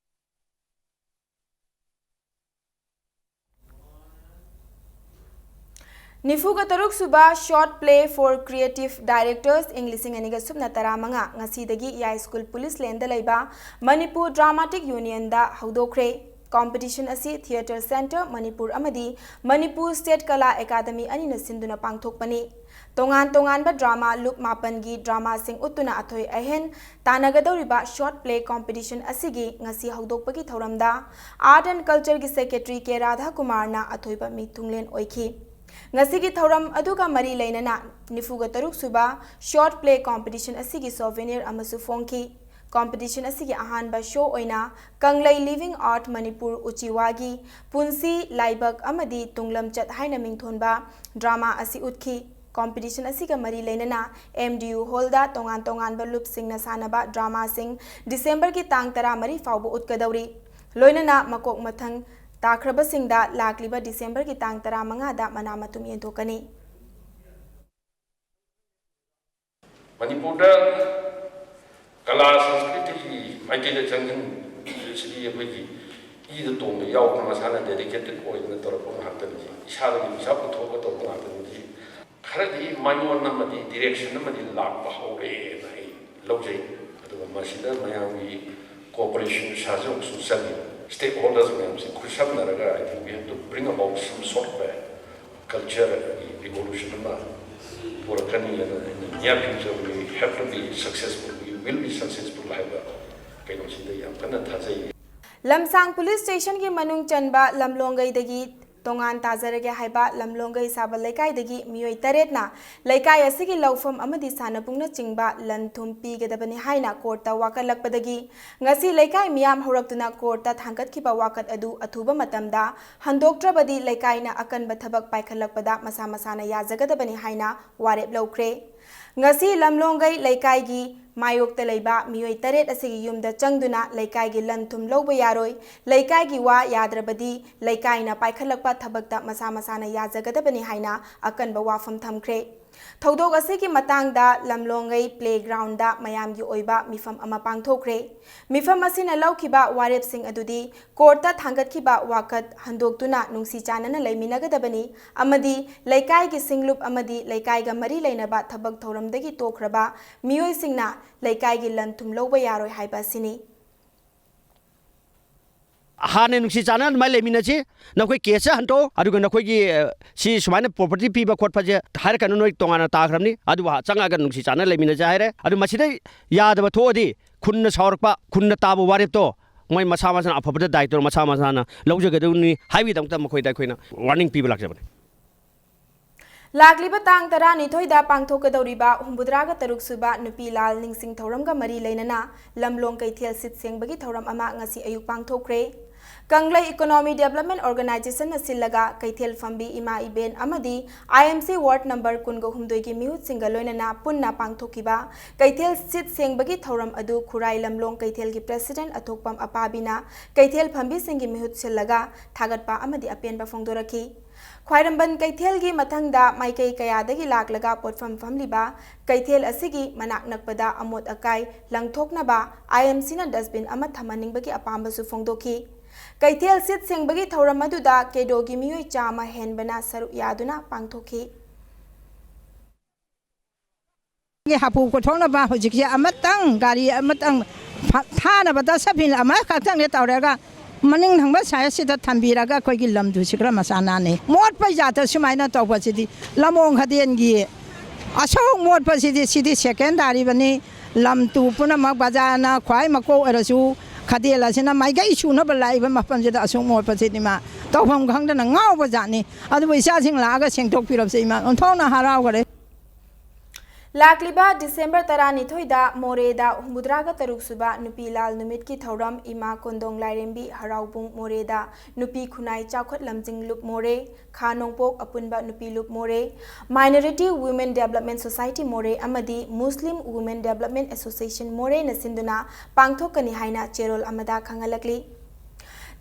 ꯅꯤꯐꯨꯒ ꯇꯔꯨꯛ ꯁꯨꯕ Short Play for Creative Directors ꯏꯪ ꯂꯤꯁꯤꯡ ꯑꯅꯤꯒ ꯁꯨꯞꯅ ꯇꯔꯥꯃꯉꯥ ꯉꯁꯤꯗꯒꯤ ꯌꯥꯏ ꯁ꯭ꯀꯨꯜ ꯄꯨꯂꯤꯁ ꯂꯦꯟꯗ ꯂꯩꯕ ꯃꯅꯤꯄꯨꯔ ꯗ꯭ꯔꯥꯃꯥꯇꯤꯛ ꯌꯨꯅꯤꯌꯟꯗ ꯍꯧꯗꯣꯛꯈ꯭ꯔꯦ꯫ ꯀꯣꯝꯄꯤꯇꯤꯁꯟ ꯑꯁꯤ ꯊꯤꯌꯦꯇꯔ ꯁꯦꯟꯇꯔ ꯃꯅꯤꯄꯨꯔ ꯑꯃꯗꯤ ꯃꯅꯤꯄꯨꯔ ꯁ꯭ꯇꯦꯠ ꯀꯂꯥ ꯑꯦꯀꯥꯗꯃꯤ ꯑꯅꯤꯅ ꯁꯤꯟꯗꯨꯅ ꯄꯥꯡꯊꯣꯛꯄꯅꯤ꯫ ꯇꯣꯉꯥꯟ ꯇꯣꯉꯥꯟꯕ ꯗ꯭ꯔꯥꯃꯥ ꯂꯨꯞ ꯃꯥꯄꯟꯒꯤ ꯗ꯭ꯔꯥꯃꯥꯁꯤꯡ ꯎꯠꯇꯨꯅ ꯑꯊꯣꯏ ꯑꯍꯦꯟ ꯇꯥꯟꯅꯒꯗꯧꯔꯤꯕ Short Play ꯀꯣꯝꯄꯤꯇꯤꯁꯟ ꯑꯁꯤꯒꯤ ꯉꯁꯤ ꯍꯧꯗꯣꯛꯄꯒꯤ ꯊꯧꯔꯝꯗ ꯑꯥꯔꯠ ꯑꯦꯟ ꯀꯜꯆꯔꯒꯤ ꯁꯦꯀ꯭ꯔꯦꯇꯔꯤ ꯀꯦ ꯔꯥꯙꯥꯀꯨꯃꯥꯔꯅ ꯑꯊꯣꯏꯕ ꯃꯤꯊꯨꯡꯂꯦꯟ ꯑꯣꯏꯈꯤ꯫ ꯉꯁꯤꯒꯤ ꯊꯧꯔꯝ ꯑꯗꯨꯒ ꯃꯔꯤ ꯂꯩꯅꯅ ꯅꯤꯐꯨꯒ ꯇꯔꯨꯛ ꯁꯨꯕ Short Play ꯀꯣꯝꯄꯤꯇꯤꯁꯟ ꯑꯁꯤꯒꯤ ꯁꯣꯚꯦꯅꯤꯌꯔ ꯑꯃꯁꯨ ꯐꯣꯡꯈꯤ꯫ ꯀꯣꯝꯄꯤꯇꯤꯁꯟ ꯑꯁꯤꯒꯤ ꯑꯍꯥꯟꯕ ꯁꯣ ꯑꯣꯏꯅ ꯀꯪꯂꯩ ꯂꯤꯚꯤꯡ ꯑꯥꯔꯠ ꯃꯅꯤꯄꯨꯔ ꯎꯆꯤꯋꯥꯒꯤ ꯄꯨꯟꯁꯤ, ꯂꯥꯏꯕꯛ ꯑꯃꯗꯤ ꯇꯨꯡꯂꯝꯆꯠ ꯍꯥꯏꯅ ꯃꯤꯡꯊꯣꯟꯕ ꯗ꯭ꯔꯥꯃꯥ ꯑꯁꯤ ꯎꯠꯈꯤ꯫ ꯀꯣꯝꯄꯤꯇꯤꯁꯟ ꯑꯁꯤꯒ ꯃꯔꯤ ꯂꯩꯅꯅ ꯑꯦꯝ ꯗꯤ ꯌꯨ ꯍꯣꯜꯗ ꯇꯣꯉꯥꯟ ꯇꯣꯉꯥꯟꯕ ꯂꯨꯞꯁꯤꯡꯅ ꯁꯥꯟꯅꯕ ꯗ꯭ꯔꯥꯃꯥꯁꯤꯡ ꯗꯤꯁꯦꯝꯕꯔꯒꯤ ꯇꯥꯡ ꯇꯔꯥꯃꯔꯤ ꯐꯥꯎꯕ ꯎꯠꯀꯗꯧꯔꯤ꯫ ꯂꯣꯏꯅꯅ ꯃꯀꯣꯛ ꯃꯊꯪ ꯇꯥꯈ꯭ꯔꯕꯁꯤꯡꯗ ꯂꯥꯛꯂꯤꯕ ꯗꯤꯁꯦꯝꯕꯔꯒꯤ ꯇꯥꯡ ꯇꯔꯥꯃꯉꯥꯗ ꯃꯅꯥ ꯃꯊꯨꯝ ꯌꯦꯟꯊꯣꯛꯀꯅꯤ꯫ ꯃꯅꯤꯄꯨꯔꯗ ꯀꯂꯥ ꯁꯪꯁꯀ꯭ꯔꯤꯇꯤꯒꯤ ꯃꯥꯏꯀꯩꯗ ꯆꯪꯁꯤꯟꯕꯁꯤꯗꯤ ꯑꯩꯈꯣꯏꯒꯤ ꯏꯗ ꯇꯣꯡꯕ ꯌꯥꯎꯕ ꯃꯁꯥꯅ dedicated ꯑꯣꯏꯗꯅ ꯇꯧꯔꯛꯄ ꯉꯥꯛꯇꯅꯤ꯫ ꯏꯁꯥꯗꯒꯤ ꯄꯩꯁꯥ ꯄꯨꯊꯣꯛꯑꯒ ꯇꯧꯕ ꯉꯥꯛꯇꯅꯤ꯫ ꯈꯔꯗꯤ ꯃꯥꯏꯑꯣꯟ ꯑꯃꯗꯤ ꯗꯤꯔꯦꯛꯁꯟ ꯑꯃꯗꯤ ꯂꯥꯛꯄ ꯍꯧꯔꯛꯑꯦꯅ ꯑꯩ ꯂꯧꯖꯩ꯫ ꯑꯗꯨꯒ ꯃꯁꯤꯗ ꯃꯌꯥꯝꯒꯤ ꯀꯣꯑꯣꯄꯔꯦꯁꯟ ꯁꯥꯖꯧꯁꯨ ꯆꯪꯉꯤ꯫ ꯁ꯭ꯇꯦꯛ ꯍꯣꯜꯗꯔꯁ ꯃꯌꯥꯝꯁꯦ ꯈꯨꯠꯁꯝꯅꯔꯒ, I think we have to bring about some sort of a culture revolution ꯑꯃ ꯄꯨꯔꯛꯀꯅꯤ꯫ ꯑꯗꯨꯅ in the near future we have to be successful, we will be successful ꯍꯥꯏꯕ ꯀꯩꯅꯣꯁꯤꯗ ꯌꯥꯝ ꯀꯟꯅ ꯊꯥꯖꯩ꯫ ꯂꯝꯁꯥꯡ ꯄꯨꯂꯤꯁ ꯁ꯭ꯇꯦꯁꯟꯒꯤ ꯃꯅꯨꯡ ꯆꯟꯕ ꯂꯝꯂꯣꯡꯒꯩꯗꯒꯤ ꯇꯣꯉꯥꯟ ꯇꯥꯖꯔꯒꯦ ꯍꯥꯏꯕ ꯂꯝꯂꯣꯡꯒꯩ ꯁꯥꯕ ꯂꯩꯀꯥꯏꯗꯒꯤ ꯃꯤꯑꯣꯏ ꯇꯔꯦꯠꯅ ꯂꯩꯀꯥꯏ ꯑꯁꯤꯒꯤ ꯂꯧꯐꯝ ꯑꯃꯗꯤ ꯁꯥꯟꯅꯕꯨꯡꯅꯆꯤꯡꯕ ꯂꯟ ꯊꯨꯝ ꯄꯤꯒꯗꯕꯅꯤ ꯍꯥꯏꯅ ꯀꯣꯔꯠꯇ ꯋꯥꯀꯠꯂꯛꯄꯗꯒꯤ ꯉꯁꯤ ꯂꯩꯀꯥꯏ ꯃꯤꯌꯥꯝ ꯍꯧꯔꯛꯇꯨꯅ ꯀꯣꯔꯠꯇ ꯊꯥꯡꯒꯠꯈꯤꯕ ꯋꯥꯀꯠ ꯑꯗꯨ ꯑꯊꯨꯕ ꯃꯇꯝꯗ ꯍꯟꯗꯣꯛꯇ꯭ꯔꯕꯗꯤ ꯂꯩꯀꯥꯏꯅ ꯑꯀꯟꯕ ꯊꯕꯛ ꯄꯥꯏꯈꯠꯂꯛꯄꯗ ꯃꯁꯥ ꯃꯁꯥꯅ ꯌꯥꯖꯒꯗꯕꯅꯤ ꯍꯥꯏꯅ ꯋꯥꯔꯦꯞ ꯂꯧꯈ꯭ꯔꯦ꯫ ꯉꯁꯤ ꯂꯝꯂꯣꯡꯒꯩ ꯂꯩꯀꯥꯏꯒꯤ ꯃꯥꯌꯣꯛꯇ ꯂꯩꯕ ꯃꯤꯑꯣꯏ ꯇꯔꯦꯠ ꯑꯁꯤꯒꯤ ꯌꯨꯝꯗ ꯆꯪꯗꯨꯅ ꯂꯩꯀꯥꯏꯒꯤ ꯂꯟ ꯊꯨꯝ ꯂꯧꯕ ꯌꯥꯔꯣꯏ, ꯂꯩꯀꯥꯏꯒꯤ ꯋꯥ ꯌꯥꯗ꯭ꯔꯕꯗꯤ ꯂꯩꯀꯥꯏꯅ ꯄꯥꯏꯈꯠꯂꯛꯄ ꯊꯕꯛꯇ ꯃꯁꯥ ꯃꯁꯥꯅ ꯌꯥꯖꯒꯗꯕꯅꯤ ꯍꯥꯏꯅ ꯑꯀꯟꯕ ꯋꯥꯐꯝ ꯊꯝꯈ꯭ꯔꯦ꯫ ꯊꯧꯗꯣꯛ ꯑꯁꯤꯒꯤ ꯃꯇꯥꯡꯗ ꯂꯝꯂꯣꯡꯒꯩ ꯄ꯭ꯂꯦ ꯒ꯭ꯔꯥꯎꯟꯗ ꯃꯌꯥꯝꯒꯤ ꯑꯣꯏꯕ ꯃꯤꯐꯝ ꯑꯃ ꯄꯥꯡꯊꯣꯛꯈ꯭ꯔꯦ꯫ ꯃꯤꯐꯝ ꯑꯁꯤꯅ ꯂꯧꯈꯤꯕ ꯋꯥꯔꯦꯞꯁꯤꯡ ꯑꯗꯨꯗꯤ ꯀꯣꯔꯠꯇ ꯊꯥꯡꯒꯠꯈꯤꯕ ꯋꯥꯀꯠ ꯍꯟꯗꯣꯛꯇꯨꯅ ꯅꯨꯡꯁꯤ ꯆꯥꯟꯅꯅ ꯂꯩꯃꯤꯟꯅꯒꯗꯕꯅꯤ ꯑꯃꯗꯤ ꯂꯩꯀꯥꯏꯒꯤ ꯁꯤꯡꯂꯨꯞ ꯑꯃꯗꯤ ꯂꯩꯀꯥꯏꯒ ꯃꯔꯤ ꯂꯩꯅꯕ ꯊꯕꯛ ꯊꯧꯔꯝꯗꯒꯤ ꯇꯣꯛꯈ꯭ꯔꯕ ꯃꯤꯑꯣꯏꯁꯤꯡꯅ ꯂꯩꯀꯥꯏꯒꯤ ꯂꯟ ꯊꯨꯝ ꯂꯧꯕ ꯌꯥꯔꯣꯏ ꯍꯥꯏꯕ ꯑꯁꯤꯅꯤ꯫ ꯍꯥꯟꯅ ꯅꯨꯡꯁꯤ ꯆꯥꯟꯅꯅ ꯑꯗꯨꯃꯥꯏꯅ ꯂꯩꯃꯤꯟꯅꯁꯤ꯫ ꯅꯈꯣꯏ ꯀꯦꯁꯁꯦ ꯍꯟꯗꯣꯛꯑꯣ, ꯑꯗꯨꯒ ꯅꯈꯣꯏꯒꯤ, ꯑ, ꯁꯤ ꯁꯨꯃꯥꯏꯅ ꯄ꯭ꯔꯣꯄꯔꯇꯤ ꯄꯤꯕ ꯈꯣꯠꯄꯁꯦ ꯍꯥꯏꯔꯛꯀꯅꯨ, ꯅꯣꯏ ꯇꯣꯉꯥꯟꯅ ꯇꯥꯈ꯭ꯔꯕꯅꯤ꯫ ꯑꯗꯨꯕꯨ ꯆꯪꯉꯛꯑꯒ ꯅꯨꯡꯁꯤ ꯆꯥꯟꯅꯅ ꯂꯩꯃꯤꯟꯅꯁꯦ ꯍꯥꯏꯔꯦ꯫ ꯑꯗꯨ ꯃꯁꯤꯗ ꯌꯥꯗꯕ ꯊꯣꯛꯑꯗꯤ ꯈꯨꯟꯅ ꯁꯥꯎꯔꯛꯄ, ꯈꯨꯟꯅ ꯇꯥꯕ ꯋꯥꯔꯦꯞꯇꯣ ꯃꯣꯏ ꯃꯁꯥ ꯃꯁꯥꯅ ꯑꯐꯕꯗ ꯗꯥꯏꯇꯣ ꯃꯁꯥ ꯃꯁꯥꯅ ꯂꯧꯖꯒꯗꯕꯅꯤ ꯍꯥꯏꯕꯒꯤꯗꯃꯛꯇ ꯃꯈꯣꯏꯗ ꯑꯩꯈꯣꯏꯅ ꯋꯥꯔꯅꯤꯡ ꯄꯤꯕ ꯂꯥꯛꯆꯕꯅꯤ꯫ ꯂꯥꯛꯂꯤꯕ ꯇꯥꯡ ꯇꯔꯥꯅꯤꯊꯣꯏꯗ ꯄꯥꯡꯊꯣꯛꯀꯗꯧꯔꯤꯕ ꯍꯨꯝꯐꯨꯇꯔꯥꯒ ꯇꯔꯨꯛ ꯁꯨꯕ ꯅꯨꯄꯤ ꯂꯥꯜ ꯅꯤꯡꯁꯤꯡ ꯊꯧꯔꯝꯒ ꯃꯔꯤ ꯂꯩꯅꯅ ꯂꯝꯂꯣꯡ ꯀꯩꯊꯦꯜ ꯁꯤꯠ ꯁꯦꯡꯕꯒꯤ ꯊꯧꯔꯝ ꯑꯃ ꯉꯁꯤ ꯑꯌꯨꯛ ꯄꯥꯡꯊꯣꯛꯈ꯭ꯔꯦ꯫ ꯀꯪꯂꯩ ꯏꯀꯣꯅꯣꯃꯤ ꯗꯦꯕꯂꯞꯃꯦꯟ ꯑꯣꯔꯒꯅꯥꯏꯖꯦꯁꯟꯅ ꯁꯤꯜꯂꯒ ꯀꯩꯊꯦꯜ ꯐꯝꯕꯤ ꯏꯃꯥ ꯏꯕꯦꯟ ꯑꯃꯗꯤ ꯑꯥꯏ ꯑꯦꯝ ꯁꯤ ꯋꯥꯔꯗ ꯅꯝꯕꯔ ꯀꯨꯟꯒ ꯍꯨꯝꯗꯣꯏꯒꯤ ꯃꯤꯍꯨꯠꯁꯤꯡꯒ ꯂꯣꯏꯅꯅ ꯄꯨꯟꯅ ꯄꯥꯡꯊꯣꯛꯈꯤꯕ ꯀꯩꯊꯦꯜ ꯁꯤꯠ ꯁꯦꯡꯕꯒꯤ ꯊꯧꯔꯝ ꯑꯗꯨ ꯈꯨꯔꯥꯏ ꯂꯝꯂꯣꯡ ꯀꯩꯊꯦꯜꯒꯤ ꯄ꯭ꯔꯦꯁꯤꯗꯦꯟꯠ ꯑꯊꯣꯛꯄꯝ ꯑꯄꯥꯕꯤꯅ ꯀꯩꯊꯦꯜ ꯐꯝꯕꯤꯁꯤꯡꯒꯤ ꯃꯤꯍꯨꯠ ꯁꯤꯜꯂꯒ ꯊꯥꯒꯠꯄ ꯑꯃꯗꯤ ꯑꯄꯦꯟꯕ ꯐꯣꯡꯗꯣꯔꯛꯈꯤ꯫ ꯈ꯭ꯋꯥꯏꯔꯝꯕꯟ ꯀꯩꯊꯦꯜꯒꯤ ꯃꯊꯪꯗ ꯃꯥꯏꯀꯩ ꯀꯌꯥꯗꯒꯤ ꯂꯥꯛꯂꯒ ꯄꯣꯠꯐꯝ ꯐꯝꯂꯤꯕ ꯀꯩꯊꯦꯜ ꯑꯁꯤꯒꯤ ꯃꯅꯥꯛ ꯅꯛꯄꯗ ꯑꯃꯣꯠ ꯑꯀꯥꯏ ꯂꯪꯊꯣꯛꯅꯕ ꯑꯥꯏ ꯑꯦꯝ ꯁꯤꯅ ꯗꯁꯕꯤꯟ ꯑꯃ ꯊꯝꯍꯟꯅꯤꯡꯕꯒꯤ ꯑꯄꯥꯝꯕꯁꯨ ꯐꯣꯡꯗꯣꯛꯈꯤ꯫ ꯀꯩꯊꯦꯜ ꯁꯤꯠ ꯁꯦꯡꯕꯒꯤ ꯊꯧꯔꯝ ꯑꯗꯨꯗ ꯀꯦꯗꯣꯒꯤ ꯃꯤꯑꯣꯏ ꯆꯥꯝꯃ ꯍꯦꯟꯕꯅ ꯁꯔꯨꯛ ꯌꯥꯗꯨꯅ ꯄꯥꯡꯊꯣꯛꯈꯤ꯫ ꯍꯥꯄꯨ ꯀꯣꯊꯣꯛꯅꯕ ꯍꯧꯖꯤꯛꯁꯦ ꯑꯃꯇꯪ, ꯒꯥꯔꯤ ꯑꯃꯇꯪ ꯐ-, ꯊꯥꯅꯕ ꯗꯁꯕꯤꯟ ꯑꯃꯈꯛꯇꯪꯅꯦ ꯇꯧꯔꯒ, ꯃꯅꯤꯡ ꯊꯪꯕ ꯁꯥꯏꯠꯁꯤꯗ ꯊꯝꯕꯤꯔꯒ ꯑꯩꯈꯣꯏꯒꯤ ꯂꯝꯗꯨꯁꯨ ꯈꯔ ꯃꯁꯥ ꯅꯥꯟꯅꯩ꯫ ꯃꯣꯠꯄ ꯖꯥꯠꯇ ꯁꯨꯃꯥꯏꯅ ꯇꯧꯕꯁꯤꯗꯤ ꯂꯝꯃꯣꯡ ꯈꯗꯦꯟꯒꯤ ꯑꯁꯨꯛ ꯃꯣꯠꯄꯁꯤꯗꯤ, ꯁꯤꯗꯤ ꯁꯦꯀꯦꯟ ꯇꯥꯔꯤꯕꯅꯤ꯫ ꯂꯝ ꯇꯨ ꯄꯨꯝꯅꯃꯛ ꯕꯖꯥꯔꯅ ꯈ꯭ꯋꯥꯏ ꯃꯀꯣꯛ ꯑꯣꯏꯔꯁꯨ, ꯈꯗꯦꯜ ꯑꯁꯤꯅ ꯃꯥꯏꯀꯩ ꯁꯨꯅꯕ ꯂꯥꯛꯏꯕ ꯃꯐꯝꯁꯤꯗ ꯑꯁꯨꯛ ꯃꯣꯠꯄꯁꯤꯗꯤ ꯃꯥ ꯇꯧꯐꯝ ꯈꯪꯗꯅ ꯉꯥꯎꯕ ꯖꯥꯠꯅꯤ꯫ ꯑꯗꯨꯕꯨ ꯏꯆꯥꯁꯤꯡ ꯂꯥꯛꯑꯒ ꯁꯦꯡꯗꯣꯛꯄꯤꯔꯕꯁꯦ ꯏꯃꯥ ꯑꯣꯟꯊꯣꯛꯅ ꯍꯔꯥꯎꯈꯔꯦ꯫ ꯂꯥꯛꯂꯤꯕ ꯗꯤꯁꯦꯝꯕꯔ ꯇꯔꯥꯅꯤꯊꯣꯏꯗ ꯃꯣꯔꯦꯗ ꯍꯨꯝꯐꯨꯇꯔꯥꯒ ꯇꯔꯨꯛ ꯁꯨꯕ ꯅꯨꯄꯤ ꯂꯥꯜ ꯅꯨꯃꯤꯠꯀꯤ ꯊꯧꯔꯝ ꯏꯃꯥ ꯀꯣꯟꯗꯣꯡ ꯂꯥꯏꯔꯦꯝꯕꯤ ꯍꯔꯥꯎꯕꯨꯡ ꯃꯣꯔꯦꯗ ꯅꯨꯄꯤ ꯈꯨꯟꯅꯥꯏ ꯆꯥꯎꯈꯠ ꯂꯝꯖꯤꯡ ꯂꯨꯞ ꯃꯣꯔꯦ, ꯈꯥ ꯅꯣꯡꯄꯣꯛ ꯑꯄꯨꯟꯕ ꯅꯨꯄꯤ ꯂꯨꯞ ꯃꯣꯔꯦ, Minority Women Development Society ꯃꯣꯔꯦ ꯑꯃꯗꯤ Muslim Women Development Association ꯃꯣꯔꯦꯅ ꯁꯤꯟꯗꯨꯅ ꯄꯥꯡꯊꯣꯛꯀꯅꯤ ꯍꯥꯏꯅ ꯆꯦꯔꯣꯜ ꯑꯃꯗ ꯈꯪꯍꯜꯂꯛꯂꯤ꯫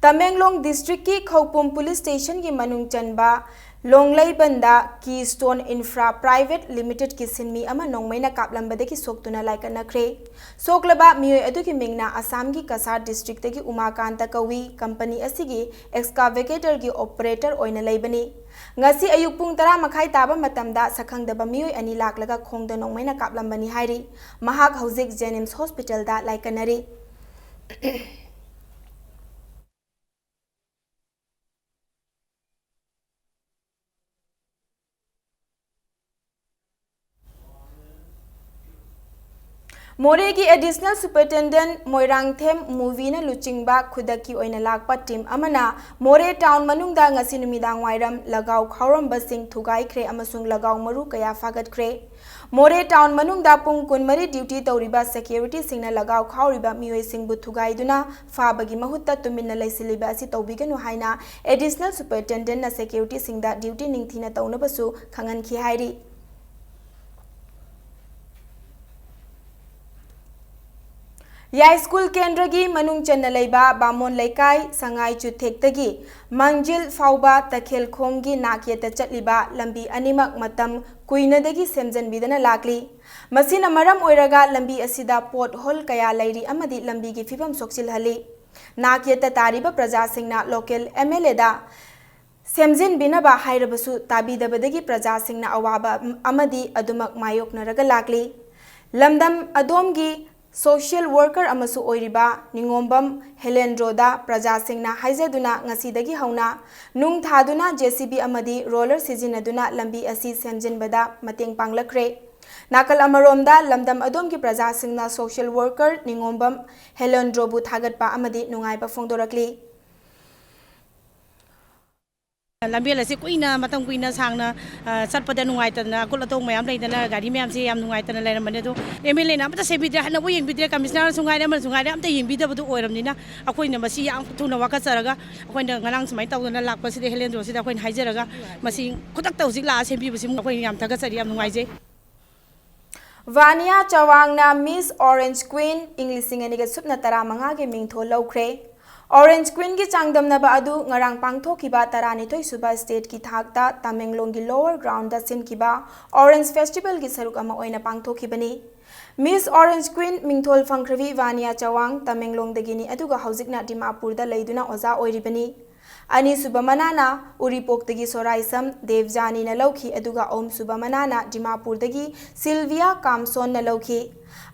ꯇꯃꯦꯡꯂꯣꯡ ꯗꯤꯁꯇ꯭ꯔꯤꯛꯀꯤ ꯈꯧꯄꯨꯝ ꯄꯨꯂꯤꯁ ꯁ꯭ꯇꯦꯁꯟꯒꯤ ꯃꯅꯨꯡ ꯆꯟꯕ ꯂꯣꯡꯂꯩꯕꯟꯗ Keystone Infra Private Limitedꯀꯤ ꯁꯤꯟꯃꯤ ꯑꯃ ꯅꯣꯡꯃꯩꯅ ꯀꯥꯞꯂꯝꯕꯗꯒꯤ ꯁꯣꯛꯇꯨꯅ ꯂꯥꯏꯀꯠꯅꯈ꯭ꯔꯦ꯫ ꯁꯣꯛꯂꯕ ꯃꯤꯑꯣꯏ ꯑꯗꯨꯒꯤ ꯃꯤꯡꯅ ꯑꯁꯥꯝꯒꯤ ꯀꯁꯥꯔ ꯗꯤꯁꯇ꯭ꯔꯤꯛꯇꯒꯤ ꯎꯃꯥꯀꯥꯟꯇ ꯀꯧꯏ꯫ ꯀꯝꯄꯅꯤ ꯑꯁꯤꯒꯤ excavatorꯒꯤ operator ꯑꯣꯏꯅ ꯂꯩꯕꯅꯤ꯫ ꯉꯁꯤ ꯑꯌꯨꯛ ꯄꯨꯡ ꯇꯔꯥ ꯃꯈꯥꯏ ꯇꯥꯕ ꯃꯇꯝꯗ ꯁꯛꯈꯪꯗꯕ ꯃꯤꯑꯣꯏ ꯑꯅꯤ ꯂꯥꯛꯂꯒ ꯈꯣꯡꯗ ꯅꯣꯡꯃꯩꯅ ꯀꯥꯞꯂꯝꯕꯅꯤ ꯍꯥꯏꯔꯤ꯫ ꯃꯍꯥꯛ ꯍꯧꯖꯤꯛ JNIMS hospitalꯗ ꯂꯥꯏꯀꯠꯅꯔꯤ꯫ ꯃꯣꯔꯦꯒꯤ Additional Superintendent ꯃꯣꯏꯔꯥꯡꯊꯦꯝ ꯃꯨꯚꯤꯅ ꯂꯨꯆꯤꯡꯕ ꯈꯨꯗꯛꯀꯤ ꯑꯣꯏꯅ ꯂꯥꯛꯄ team ꯑꯃꯅ ꯃꯣꯔꯦ town ꯃꯅꯨꯡꯗ ꯉꯁꯤ ꯅꯨꯃꯤꯗꯥꯡ ꯋꯥꯏꯔꯝ ꯂꯒꯥꯎ ꯈꯥꯎꯔꯝꯕꯁꯤꯡ ꯊꯨꯒꯥꯏꯈ꯭ꯔꯦ ꯑꯃꯁꯨꯡ ꯂꯒꯥꯎ ꯃꯔꯨ ꯀꯌꯥ ꯐꯥꯒꯠꯈ꯭ꯔꯦ꯫ ꯃꯣꯔꯦ town ꯃꯅꯨꯡꯗ ꯄꯨꯡ ꯀꯨꯟꯃꯔꯤ duty ꯇꯧꯔꯤꯕ securityꯁꯤꯡꯅ ꯂꯒꯥꯎ ꯈꯥꯎꯔꯤꯕ ꯃꯤꯑꯣꯏꯁꯤꯡꯕꯨ ꯊꯨꯒꯥꯏꯗꯨꯅ ꯐꯥꯕꯒꯤ ꯃꯍꯨꯠꯇ ꯇꯨꯃꯤꯟꯅ ꯂꯩꯁꯤꯜꯂꯤꯕ ꯑꯁꯤ ꯇꯧꯕꯤꯒꯅꯨ ꯍꯥꯏꯅ Additional Superintendentꯅ securityꯁꯤꯡꯗ duty ꯅꯤꯡꯊꯤꯅ ꯇꯧꯅꯕꯁꯨ ꯈꯪꯍꯟꯈꯤ ꯍꯥꯏꯔꯤ꯫ ꯌꯥꯏꯁ꯭ꯀꯨꯜ ꯀꯦꯟꯗ꯭ꯔꯒꯤ ꯃꯅꯨꯡ ꯆꯟꯅ ꯂꯩꯕ ꯕꯥꯃꯣꯟ ꯂꯩꯀꯥꯏ ꯁꯉꯥꯏ ꯆꯨꯊꯦꯛꯇꯒꯤ ꯃꯥꯡꯖꯤꯜ ꯐꯥꯎꯕ ꯇꯈꯦꯜꯈꯣꯡꯒꯤ ꯅꯥꯛ ꯌꯦꯠꯇ ꯆꯠꯂꯤꯕ ꯂꯝꯕꯤ ꯑꯅꯤꯃꯛ ꯃꯇꯝ ꯀꯨꯏꯅꯗꯒꯤ ꯁꯦꯝꯖꯤꯟꯕꯤꯗꯅ ꯂꯥꯛꯂꯤ꯫ ꯃꯁꯤꯅ ꯃꯔꯝ ꯑꯣꯏꯔꯒ ꯂꯝꯕꯤ ꯑꯁꯤꯗ pothole ꯀꯌꯥ ꯂꯩꯔꯤ ꯑꯃꯗꯤ ꯂꯝꯕꯤꯒꯤ ꯐꯤꯕꯝ ꯁꯣꯛꯆꯤꯜꯍꯜꯂꯤ꯫ ꯅꯥꯛ ꯌꯦꯠꯇ ꯇꯥꯔꯤꯕ ꯄ꯭ꯔꯖꯥꯁꯤꯡꯅ local MLAꯗ ꯁꯦꯝꯖꯤꯟꯕꯤꯅꯕ ꯍꯥꯏꯔꯕꯁꯨ ꯇꯥꯕꯤꯗꯕꯗꯒꯤ ꯄ꯭ꯔꯖꯥꯁꯤꯡꯅ ꯑꯋꯥꯕ ꯑꯃꯗꯤ ꯑꯗꯨꯃꯛ ꯃꯥꯌꯣꯛꯅꯔꯒ ꯂꯥꯛꯂꯤ꯫ ꯂꯝꯗꯝ ꯑꯗꯣꯝꯒꯤ social worker ꯑꯃꯁꯨ ꯑꯣꯏꯔꯤꯕ ꯅꯤꯉꯣꯝꯕꯝ ꯍꯦꯂꯦꯟꯗ꯭ꯔꯣꯗ ꯄ꯭ꯔꯖꯥꯁꯤꯡꯅ ꯍꯥꯏꯖꯗꯨꯅ ꯉꯁꯤꯗꯒꯤ ꯍꯧꯅ ꯅꯨꯡ ꯊꯥꯗꯨꯅ JCB ꯑꯃꯗꯤ roller ꯁꯤꯖꯤꯟꯅꯗꯨꯅ ꯂꯝꯕꯤ ꯑꯁꯤ ꯁꯦꯝꯖꯤꯟꯕꯗ ꯃꯇꯦꯡ ꯄꯥꯡꯂꯛꯈ꯭ꯔꯦ꯫ ꯅꯥꯀꯜ ꯑꯃꯔꯣꯝꯗ ꯂꯝꯗꯝ ꯑꯗꯣꯝꯒꯤ ꯄ꯭ꯔꯖꯥꯁꯤꯡꯅ social worker ꯅꯤꯉꯣꯝꯕꯝ ꯍꯦꯂꯦꯟꯗ꯭ꯔꯣꯕꯨ ꯊꯥꯒꯠꯄ ꯑꯃꯗꯤ ꯅꯨꯡꯉꯥꯏꯕ ꯐꯣꯡꯗꯣꯔꯛꯂꯤ꯫ ꯂꯝꯕꯦꯜ ꯑꯁꯤ ꯀꯨꯏꯅ, ꯃꯇꯝ ꯀꯨꯏꯅ ꯁꯥꯡꯅ, ꯑ, ꯆꯠꯄꯗ ꯅꯨꯡꯉꯥꯏꯇꯗꯅ, ꯑꯀꯨꯠ ꯑꯇꯣꯡ ꯃꯌꯥꯝ ꯂꯩꯗꯅ, ꯒꯥꯔꯤ ꯃꯌꯥꯝꯁꯦ ꯌꯥꯝ ꯅꯨꯡꯉꯥꯏꯇꯅ ꯂꯩꯔꯝꯕꯅꯦ꯫ ꯑꯗꯣ MLAꯅ ꯑꯃꯠꯇ ꯁꯦꯝꯕꯤꯗ꯭ꯔꯦ, ꯍꯟꯅꯕꯨ ꯌꯦꯡꯕꯤꯗ꯭ꯔꯦ, commissionerꯁꯨ ꯉꯥꯏꯔꯦ, ꯑꯃꯁꯨ ꯉꯥꯏꯔꯦ, ꯑꯝꯇ ꯌꯦꯡꯕꯤꯗꯕꯗꯨ ꯑꯣꯏꯔꯕꯅꯤꯅ, ꯑꯩꯈꯣꯏꯅ ꯃꯁꯤ ꯌꯥꯝ ꯊꯨꯅ ꯋꯥꯀꯠꯆꯔꯒ, ꯑꯩꯈꯣꯏꯅ ꯉꯔꯥꯡ ꯁꯨꯃꯥꯏꯅ ꯇꯧꯗꯅ ꯂꯥꯛꯄꯁꯤꯗ ꯍꯦꯂꯦꯟꯗ꯭ꯔꯣꯁꯤꯗ ꯑꯩꯈꯣꯏꯅ ꯍꯥꯏꯖꯔꯒ, ꯃꯁꯤ ꯈꯨꯗꯛꯇ ꯍꯧꯖꯤꯛ ꯂꯥꯛꯑ ꯁꯦꯝꯕꯤꯕꯁꯤ ꯑꯩꯈꯣꯏ ꯌꯥꯝ ꯊꯥꯒꯠꯆꯔꯤ, ꯌꯥꯝ ꯅꯨꯡꯉꯥꯏꯖꯩ꯫ ꯚꯥꯅꯤꯌꯥ ꯆꯋꯥꯡꯅ Miss Orange Queen ꯏꯪ ꯂꯤꯁꯤꯡ ꯑꯅꯤꯒ ꯁꯨꯞꯅ ꯇꯔꯥꯃꯉꯥꯒꯤ ꯃꯤꯡꯊꯣꯜ ꯂꯧꯈ꯭ꯔꯦ꯫ Orange Queenꯒꯤ ꯆꯥꯡꯗꯝꯅꯕ ꯑꯗꯨ ꯉꯔꯥꯡ ꯄꯥꯡꯊꯣꯛꯈꯤꯕ ꯇꯔꯥꯅꯤꯊꯣꯏ ꯁꯨꯕ stateꯀꯤ ꯊꯥꯛꯇ ꯇꯃꯦꯡꯂꯣꯡꯒꯤ Lower Groundꯗ ꯁꯤꯟꯈꯤꯕ Orange Festivalꯒꯤ ꯁꯔꯨꯛ ꯑꯃ ꯑꯣꯏꯅ ꯄꯥꯡꯊꯣꯛꯈꯤꯕꯅꯤ꯫ Miss Orange Queen ꯃꯤꯡꯊꯣꯜ ꯐꯪꯈ꯭ꯔꯕꯤ ꯚꯥꯅꯤꯌꯥ ꯆꯋꯥꯡ ꯇꯃꯦꯡꯂꯣꯡꯗꯒꯤꯅꯤ, ꯑꯗꯨꯒ ꯍꯧꯖꯤꯛꯅ ꯗꯤꯃꯥꯄꯨꯔꯗ ꯂꯩꯗꯨꯅ ꯑꯣꯖꯥ ꯑꯣꯏꯔꯤꯕꯅꯤ꯫ ꯑꯅꯤꯁꯨꯕ ꯃꯅꯥꯅ ꯎꯔꯤꯄꯣꯛꯇꯒꯤ ꯁꯣꯔꯥꯏꯁꯝ ꯗꯦꯕꯖꯥꯅꯤꯅ ꯂꯧꯈꯤ, ꯑꯗꯨꯒ ꯑꯍꯨꯝꯁꯨꯕ ꯃꯅꯥꯅ ꯗꯤꯃꯥꯄꯨꯔꯗꯒꯤ ꯁꯤꯜꯚꯤꯌꯥ ꯀꯥꯝꯁꯣꯟꯅ ꯂꯧꯈꯤ꯫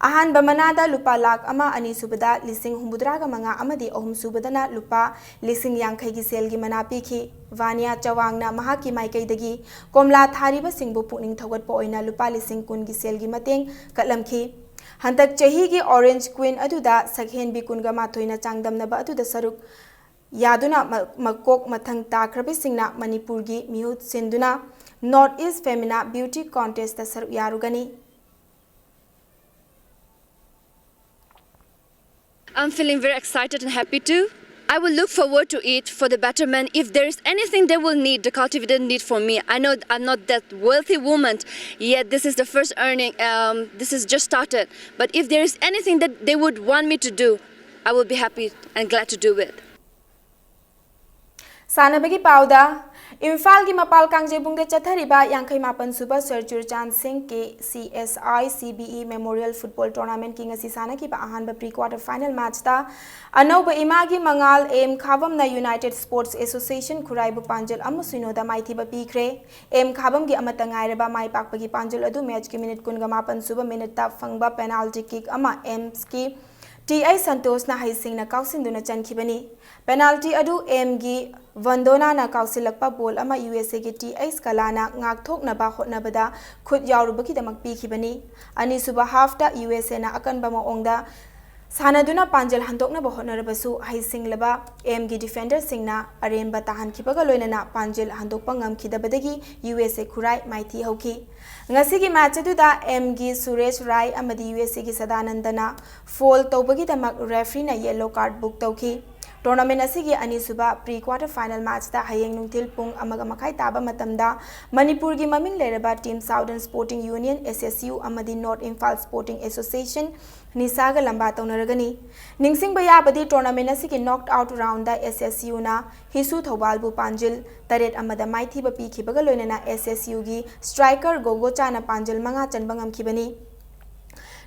ꯑꯍꯥꯟꯕ ꯃꯅꯥꯗ ꯂꯨꯄꯥ ꯂꯥꯈ ꯑꯃ, ꯑꯅꯤꯁꯨꯕꯗ ꯂꯤꯁꯤꯡ ꯍꯨꯝꯐꯨꯇꯔꯥꯒ ꯃꯉꯥ ꯑꯃꯗꯤ ꯑꯍꯨꯝꯁꯨꯕꯗꯅ ꯂꯨꯄꯥ ꯂꯤꯁꯤꯡ ꯌꯥꯡꯈꯩꯒꯤ ꯁꯦꯜꯒꯤ ꯃꯅꯥ ꯄꯤꯈꯤ꯫ ꯚꯥꯅꯤꯌꯥ ꯆꯋꯥꯡꯅ ꯃꯍꯥꯛꯀꯤ ꯃꯥꯏꯀꯩꯗꯒꯤ ꯀꯣꯝꯂꯥ ꯊꯥꯔꯤꯕꯁꯤꯡꯕꯨ ꯄꯨꯛꯅꯤꯡ ꯊꯧꯒꯠꯄ ꯑꯣꯏꯅ ꯂꯨꯄꯥ ꯂꯤꯁꯤꯡ ꯀꯨꯟꯒꯤ ꯁꯦꯜꯒꯤ ꯃꯇꯦꯡ ꯀꯠꯂꯝꯈꯤ꯫ ꯍꯟꯗꯛ ꯆꯍꯤꯒꯤ Orange Queen ꯑꯗꯨꯗ ꯁꯛꯍꯦꯟꯕꯤ ꯀꯨꯟꯒ ꯃꯥꯊꯣꯏꯅ ꯆꯥꯡꯗꯝꯅꯕ ꯑꯗꯨꯗ ꯁꯔꯨꯛ ꯌꯥꯗꯨꯅ ꯃ-, ꯃꯀꯣꯛ ꯃꯊꯪ ꯇꯥꯈ꯭ꯔꯕꯁꯤꯡꯅ ꯃꯅꯤꯄꯨꯔꯒꯤ ꯃꯤꯍꯨꯠ ꯁꯤꯟꯗꯨꯅ North East Femina Beauty Contestꯇ ꯁꯔꯨꯛ ꯌꯥꯔꯨꯒꯅꯤ꯫ I'm feeling very excited and happy too. I will look forward to it for the betterment. If there is anything they will need, the cultivator need for me, I know I'm not that wealthy woman yet. This is the first earning. Um, this is just started. But if there is anything that they would want me to do, I will be happy and glad to do it. ꯁꯥꯟꯅꯕꯒꯤ ꯄꯥꯎꯗ, ꯏꯝꯐꯥꯜꯒꯤ ꯃꯄꯥꯜ ꯀꯥꯡꯖꯩꯕꯨꯡꯗ ꯆꯠꯊꯔꯤꯕ ꯌꯥꯡꯈꯩ ꯃꯥꯄꯟ ꯁꯨꯕ sir ꯆꯨꯔꯆꯥꯟ ꯁꯤꯡ K C S I C B E memorial football ꯇꯣꯔꯅꯥꯃꯦꯟꯠꯀꯤ ꯉꯁꯤ ꯁꯥꯟꯅꯈꯤꯕ ꯑꯍꯥꯟꯕ ꯄ꯭ꯔꯤ ꯀ꯭ꯋꯥꯔꯇꯔ ꯐꯥꯏꯅꯦꯜ ꯃꯦꯆꯇ ꯑꯅꯧꯕ ꯏꯃꯥꯒꯤ ꯃꯉꯥꯜ ꯑꯦꯝ ꯈꯥꯕꯝꯅ ꯌꯨꯅꯥꯏꯇꯦꯗ ꯁ꯭ꯄꯣꯔꯠꯁ ꯑꯦꯁꯣꯁꯤꯌꯦꯁꯟ ꯈꯨꯔꯥꯏꯕꯨ ꯄꯥꯟꯖꯤꯜ ꯑꯃ ꯁꯤꯅꯣꯗ ꯃꯥꯏꯊꯤꯕ ꯄꯤꯈ꯭ꯔꯦ꯫ ꯑꯦꯝ ꯈꯥꯕꯝꯒꯤ ꯑꯃꯠꯇ ꯉꯥꯏꯔꯕ ꯃꯥꯏ ꯄꯥꯛꯄꯒꯤ ꯄꯥꯟꯖꯤꯜ ꯑꯗꯨ ꯃꯦꯆꯀꯤ ꯃꯤꯅꯤꯠ ꯀꯨꯟꯒ ꯃꯥꯄꯟ ꯁꯨꯕ ꯃꯤꯅꯤꯠꯇ ꯐꯪꯕ ꯄꯦꯅꯥꯜꯇꯤ ꯀꯤꯛ ꯑꯃ ꯑꯦꯝꯁꯀꯤ ꯇꯤ ꯑꯩꯆ ꯁꯟꯇꯣꯁꯅ ꯍꯩꯁꯤꯡꯅ ꯀꯥꯎꯁꯤꯟꯗꯨꯅ ꯆꯟꯈꯤꯕꯅꯤ꯫ ꯄꯦꯅꯥꯜꯇꯤ ꯑꯗꯨ ꯑꯦꯝꯒꯤ ꯚꯟꯗꯣꯅꯥꯅ ꯀꯥꯎꯁꯤꯜꯂꯛꯄ ꯕꯣꯜ ꯑꯃ ꯌꯨ ꯑꯦꯁ ꯑꯦꯒꯤ ꯇꯤ ꯑꯩꯆ ꯀꯂꯥꯅ ꯉꯥꯛꯊꯣꯛꯅꯕ ꯍꯣꯠꯅꯕꯗ ꯈꯨꯠ ꯌꯥꯎꯔꯨꯕꯒꯤꯗꯃꯛ ꯄꯤꯈꯤꯕꯅꯤ꯫ ꯑꯅꯤꯁꯨꯕ ꯍꯥꯐꯇ ꯌꯨ ꯑꯦꯁ ꯑꯦꯅ ꯑꯀꯟꯕ ꯃꯑꯣꯡꯗ ꯁꯥꯟꯅꯗꯨꯅ ꯄꯥꯟꯖꯤꯜ ꯍꯟꯗꯣꯛꯅꯕ ꯍꯣꯠꯅꯔꯕꯁꯨ ꯍꯩꯁꯤꯡꯂꯕ ꯑꯦꯝꯒꯤ ꯗꯤꯐꯦꯟꯗꯔꯁꯤꯡꯅ ꯑꯔꯦꯝꯕ ꯇꯥꯍꯟꯈꯤꯕꯒ ꯂꯣꯏꯅꯅ ꯄꯥꯟꯖꯤꯜ ꯍꯟꯗꯣꯛꯄ ꯉꯝꯈꯤꯗꯕꯗꯒꯤ ꯌꯨ ꯑꯦꯁ ꯑꯦ ꯈꯨꯔꯥꯏ ꯃꯥꯏꯊꯤ ꯍꯧꯈꯤ꯫ ꯉꯁꯤꯒꯤ ꯃꯦꯆ ꯑꯗꯨꯗ ꯑꯦꯝꯒꯤ ꯁꯨꯔꯦꯁ ꯔꯥꯏ ꯑꯃꯗꯤ ꯌꯨ ꯑꯦꯁ ꯑꯦꯒꯤ ꯁꯗꯥꯅꯟꯗꯅ ꯐꯣꯜ ꯇꯧꯕꯒꯤꯗꯃꯛ ꯔꯦꯐ꯭ꯔꯤꯅ ꯌꯦꯜꯂꯣ ꯀꯥꯔꯗ ꯕꯨꯛ ꯇꯧꯈꯤ꯫ ꯇꯣꯔꯅꯥꯃꯦꯟ ꯑꯁꯤꯒꯤ ꯑꯅꯤꯁꯨꯕ ꯄ꯭ꯔꯤ ꯀ꯭ꯋꯥꯔꯇꯔ ꯐꯥꯏꯅꯦꯜ ꯃꯦꯆꯇ ꯍꯌꯦꯡ ꯅꯨꯡꯊꯤꯜ ꯄꯨꯡ ꯑꯃꯒ ꯃꯈꯥꯏ ꯇꯥꯕ ꯃꯇꯝꯗ ꯃꯅꯤꯄꯨꯔꯒꯤ ꯃꯃꯤꯡ ꯂꯩꯔꯕ ꯇꯤꯝ ꯁꯥꯎꯗꯔꯟ ꯁ꯭ꯄꯣꯔꯇꯤꯡ ꯌꯨꯅꯤꯌꯟ, ꯑꯦꯁ ꯑꯦꯁ ꯌꯨ, ꯑꯃꯗꯤ ꯅꯣꯔꯠ ꯏꯝꯐꯥꯜ ꯁ꯭ꯄꯣꯔꯇꯤꯡ ꯑꯦꯁꯣꯁꯤꯌꯦꯁꯟ, ꯅꯤꯁꯥꯒ ꯂꯝꯕꯥ ꯇꯧꯅꯔꯒꯅꯤ꯫ ꯅꯤꯡꯁꯤꯡꯕ ꯌꯥꯕꯗꯤ ꯇꯣꯔꯅꯥꯃꯦꯟ ꯑꯁꯤꯒꯤ ꯅꯣꯛ ꯑꯥꯎꯠ ꯔꯥꯎꯟꯗ ꯑꯦꯁ ꯑꯦꯁ ꯌꯨꯅ ꯍꯤꯁꯨ ꯊꯧꯕꯥꯜꯕꯨ ꯄꯥꯟꯖꯤꯜ ꯇꯔꯦꯠ ꯑꯃꯗ ꯃꯥꯏꯊꯤꯕ ꯄꯤꯈꯤꯕꯒ ꯂꯣꯏꯅꯅ ꯑꯦꯁ ꯑꯦꯁ ꯌꯨꯒꯤ ꯁ꯭ꯇ꯭ꯔꯥꯏꯀꯔ ꯒꯣꯒꯣꯆꯥꯅ ꯄꯥꯟꯖꯤꯜ ꯃꯉꯥ ꯆꯟꯕ ꯉꯝꯈꯤꯕꯅꯤ꯫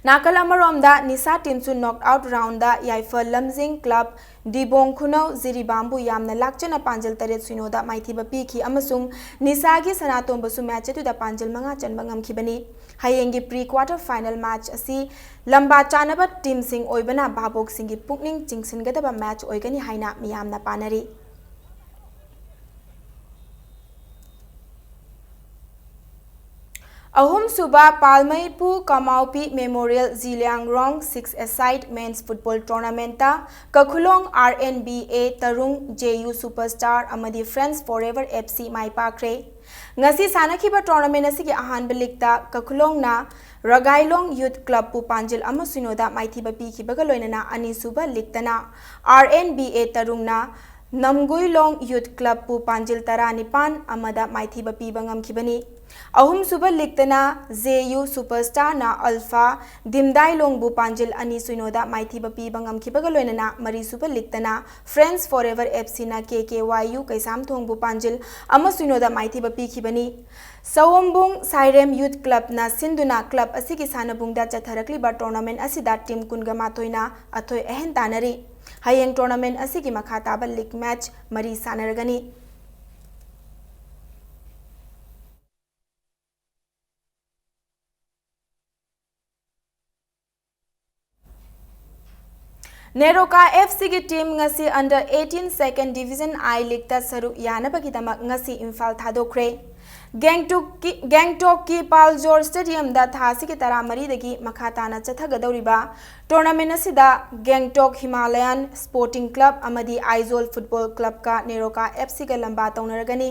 ꯅꯥꯀꯜ ꯑꯃꯔꯣꯝꯗ ꯅꯤꯁꯥ ꯇꯤꯝꯁꯨ ꯅꯣꯛ ꯑꯥꯎꯠ ꯔꯥꯎꯟꯗ ꯌꯥꯏꯐ ꯂꯝꯖꯤꯡ ꯀ꯭ꯂꯕ ꯗꯤꯕꯣꯡ ꯈꯨꯅꯧ ꯖꯤꯔꯤꯕꯥꯝꯕꯨ ꯌꯥꯝꯅ ꯂꯥꯛꯆꯅ ꯄꯥꯟꯖꯤꯜ ꯇꯔꯦꯠ ꯁꯤꯅꯣꯗ ꯃꯥꯏꯊꯤꯕ ꯄꯤꯈꯤ ꯑꯃꯁꯨꯡ ꯅꯤꯁꯥꯒꯤ ꯁꯅꯥꯇꯣꯝꯕꯁꯨ ꯃꯦꯆ ꯑꯗꯨꯗ ꯄꯥꯟꯖꯤꯜ ꯃꯉꯥ ꯆꯟꯕ ꯉꯝꯈꯤꯕꯅꯤ꯫ ꯍꯌꯦꯡꯒꯤ ꯄ꯭ꯔꯤ ꯀ꯭ꯋꯥꯔꯇꯔ ꯐꯥꯏꯅꯦꯜ ꯃꯦꯆ ꯑꯁꯤ ꯂꯝꯕꯥ ꯆꯥꯅꯕ ꯇꯤꯝꯁꯤꯡ ꯑꯣꯏꯕꯅ ꯚꯥꯕꯣꯛꯁꯤꯡꯒꯤ ꯄꯨꯛꯅꯤꯡ ꯆꯤꯡꯁꯤꯟꯒꯗꯕ ꯃꯦꯆ ꯑꯣꯏꯒꯅꯤ ꯍꯥꯏꯅ ꯃꯤꯌꯥꯝꯅ ꯄꯥꯅꯔꯤ꯫ ꯑꯍꯨꯝꯁꯨꯕ ꯄꯥꯜꯃꯩꯄꯨ ꯀꯃꯥꯎꯄꯤ memorial Jiliangrong six a side men's football ꯇꯣꯔꯅꯥꯃꯦꯟꯠꯇ ꯀꯈꯨꯂꯣꯡ R N B A Tarung, J U superstar ꯑꯃꯗꯤ ꯐ꯭ꯔꯦꯟꯁ ꯐꯣꯔꯑꯦꯚꯔ ꯑꯦꯐ ꯁꯤ ꯃꯥꯏ ꯄꯥꯛꯈ꯭ꯔꯦ꯫ ꯉꯁꯤ ꯁꯥꯟꯅꯈꯤꯕ ꯇꯣꯔꯅꯥꯃꯦꯟꯠ ꯑꯁꯤꯒꯤ ꯑꯍꯥꯟꯕ ꯂꯤꯛꯇ ꯀꯈꯨꯂꯣꯡꯅ ꯔꯒꯥꯏꯂꯣꯡ ꯌꯨꯊ ꯀ꯭ꯂꯕꯄꯨ ꯄꯥꯟꯖꯤꯜ ꯑꯃ ꯁꯤꯅꯣꯗ ꯃꯥꯏꯊꯤꯕ ꯄꯤꯈꯤꯕꯒ ꯂꯣꯏꯅꯅ ꯑꯅꯤꯁꯨꯕ ꯂꯤꯛꯇꯅ ꯑꯥꯔ ꯑꯦꯟ ꯕꯤ ꯑꯦ ꯇꯔꯨꯡꯅ ꯅꯝꯒꯨꯏꯂꯣꯡ ꯌꯨꯠ ꯀ꯭ꯂꯕꯄꯨ ꯄꯥꯟꯖꯤꯜ ꯇꯔꯥꯅꯤꯄꯥꯟ ꯑꯃꯗ ꯃꯥꯏꯊꯤꯕ ꯄꯤꯕ ꯉꯝꯈꯤꯕꯅꯤ꯫ ꯑꯍꯨꯝꯁꯨꯕ ꯂꯤꯛꯇꯅ ꯖꯦ ꯌꯨ ꯁꯨꯄꯔꯁ꯭ꯇꯥꯔꯅ ꯑꯜꯐꯥ ꯗꯤꯝꯗꯥꯏꯂꯣꯡꯕꯨ ꯄꯥꯟꯖꯤꯜ ꯑꯅꯤ ꯁꯨꯏꯅꯣꯗ ꯃꯥꯏꯊꯤꯕ ꯄꯤꯕ ꯉꯝꯈꯤꯕꯒ ꯂꯣꯏꯅꯅ ꯃꯔꯤꯁꯨꯕ ꯂꯤꯛꯇꯅ ꯐ꯭ꯔꯦꯟꯁ ꯐꯣꯔꯦꯚꯔ ꯑꯦꯐ ꯁꯤꯅ ꯀꯦ ꯀꯦ ꯋꯥꯏ ꯌꯨ ꯀꯩꯁꯥꯝꯊꯣꯡꯕꯨ ꯄꯥꯟꯖꯤꯜ ꯑꯃ ꯁꯨꯏꯅꯣꯗ ꯃꯥꯏꯊꯤꯕ ꯄꯤꯈꯤꯕꯅꯤ꯫ ꯁꯑꯣꯝꯕꯨꯡ ꯁꯥꯏꯔꯦꯝ ꯌꯨꯠ ꯀ꯭ꯂꯕꯅ ꯁꯤꯟꯗꯨꯅ ꯀ꯭ꯂꯕ ꯑꯁꯤꯒꯤ ꯁꯥꯟꯅꯕꯨꯡꯗ ꯆꯠꯊꯔꯛꯂꯤꯕ ꯇꯣꯔꯅꯥꯃꯦꯟ ꯑꯁꯤꯗ ꯇꯤꯝ ꯀꯨꯟꯒ ꯃꯥꯊꯣꯏꯅ ꯑꯊꯣꯏ ꯑꯍꯦꯟ ꯇꯥꯟꯅꯔꯤ꯫ ꯍꯌꯦꯡ ꯇꯣꯔꯅꯥꯃꯦꯟ ꯑꯁꯤꯒꯤ ꯃꯈꯥ ꯇꯥꯕ ꯂꯤꯒ ꯃꯦꯆ ꯃꯔꯤ ꯁꯥꯟꯅꯔꯒꯅꯤ꯫ ꯅꯦꯔꯣꯀꯥ ꯑꯦꯐ ꯁꯤꯒꯤ ꯇꯤꯝ ꯉꯁꯤ ꯑꯟꯗꯔ ꯑꯩꯠꯇꯤꯟ ꯁꯦꯀꯦꯟ ꯗꯤꯚꯤꯖꯟ ꯑꯥꯏ ꯂꯤꯒꯇ ꯁꯔꯨꯛ ꯌꯥꯅꯕꯒꯤꯗꯃꯛ ꯉꯁꯤ ꯏꯝꯐꯥꯜ ꯊꯥꯗꯣꯛꯈ꯭ꯔꯦ꯫ ꯒꯦꯡꯇꯣꯛꯀꯤ, ꯒꯦꯡꯇꯣꯛꯀꯤ ꯄꯥꯜꯖꯣꯔ ꯁ꯭ꯇꯦꯗꯤꯌꯝꯗ ꯊꯥ ꯑꯁꯤꯒꯤ ꯇꯔꯥꯃꯔꯤꯗꯒꯤ ꯃꯈꯥ ꯇꯥꯅ ꯆꯠꯊꯒꯗꯧꯔꯤꯕ ꯇꯣꯔꯅꯥꯃꯦꯟ ꯑꯁꯤꯗ ꯒꯦꯡꯇꯣꯛ ꯍꯤꯃꯥꯂꯌꯥꯟ ꯁ꯭ꯄꯣꯔꯇꯤꯡ ꯀ꯭ꯂꯕ ꯑꯃꯗꯤ ꯑꯥꯏꯖꯣꯜ ꯐꯨꯠꯕꯣꯜ ꯀ꯭ꯂꯕꯀ ꯅꯦꯔꯣꯀꯥ ꯑꯦꯐ ꯁꯤꯒ ꯂꯝꯕꯥ ꯇꯧꯅꯔꯒꯅꯤ꯫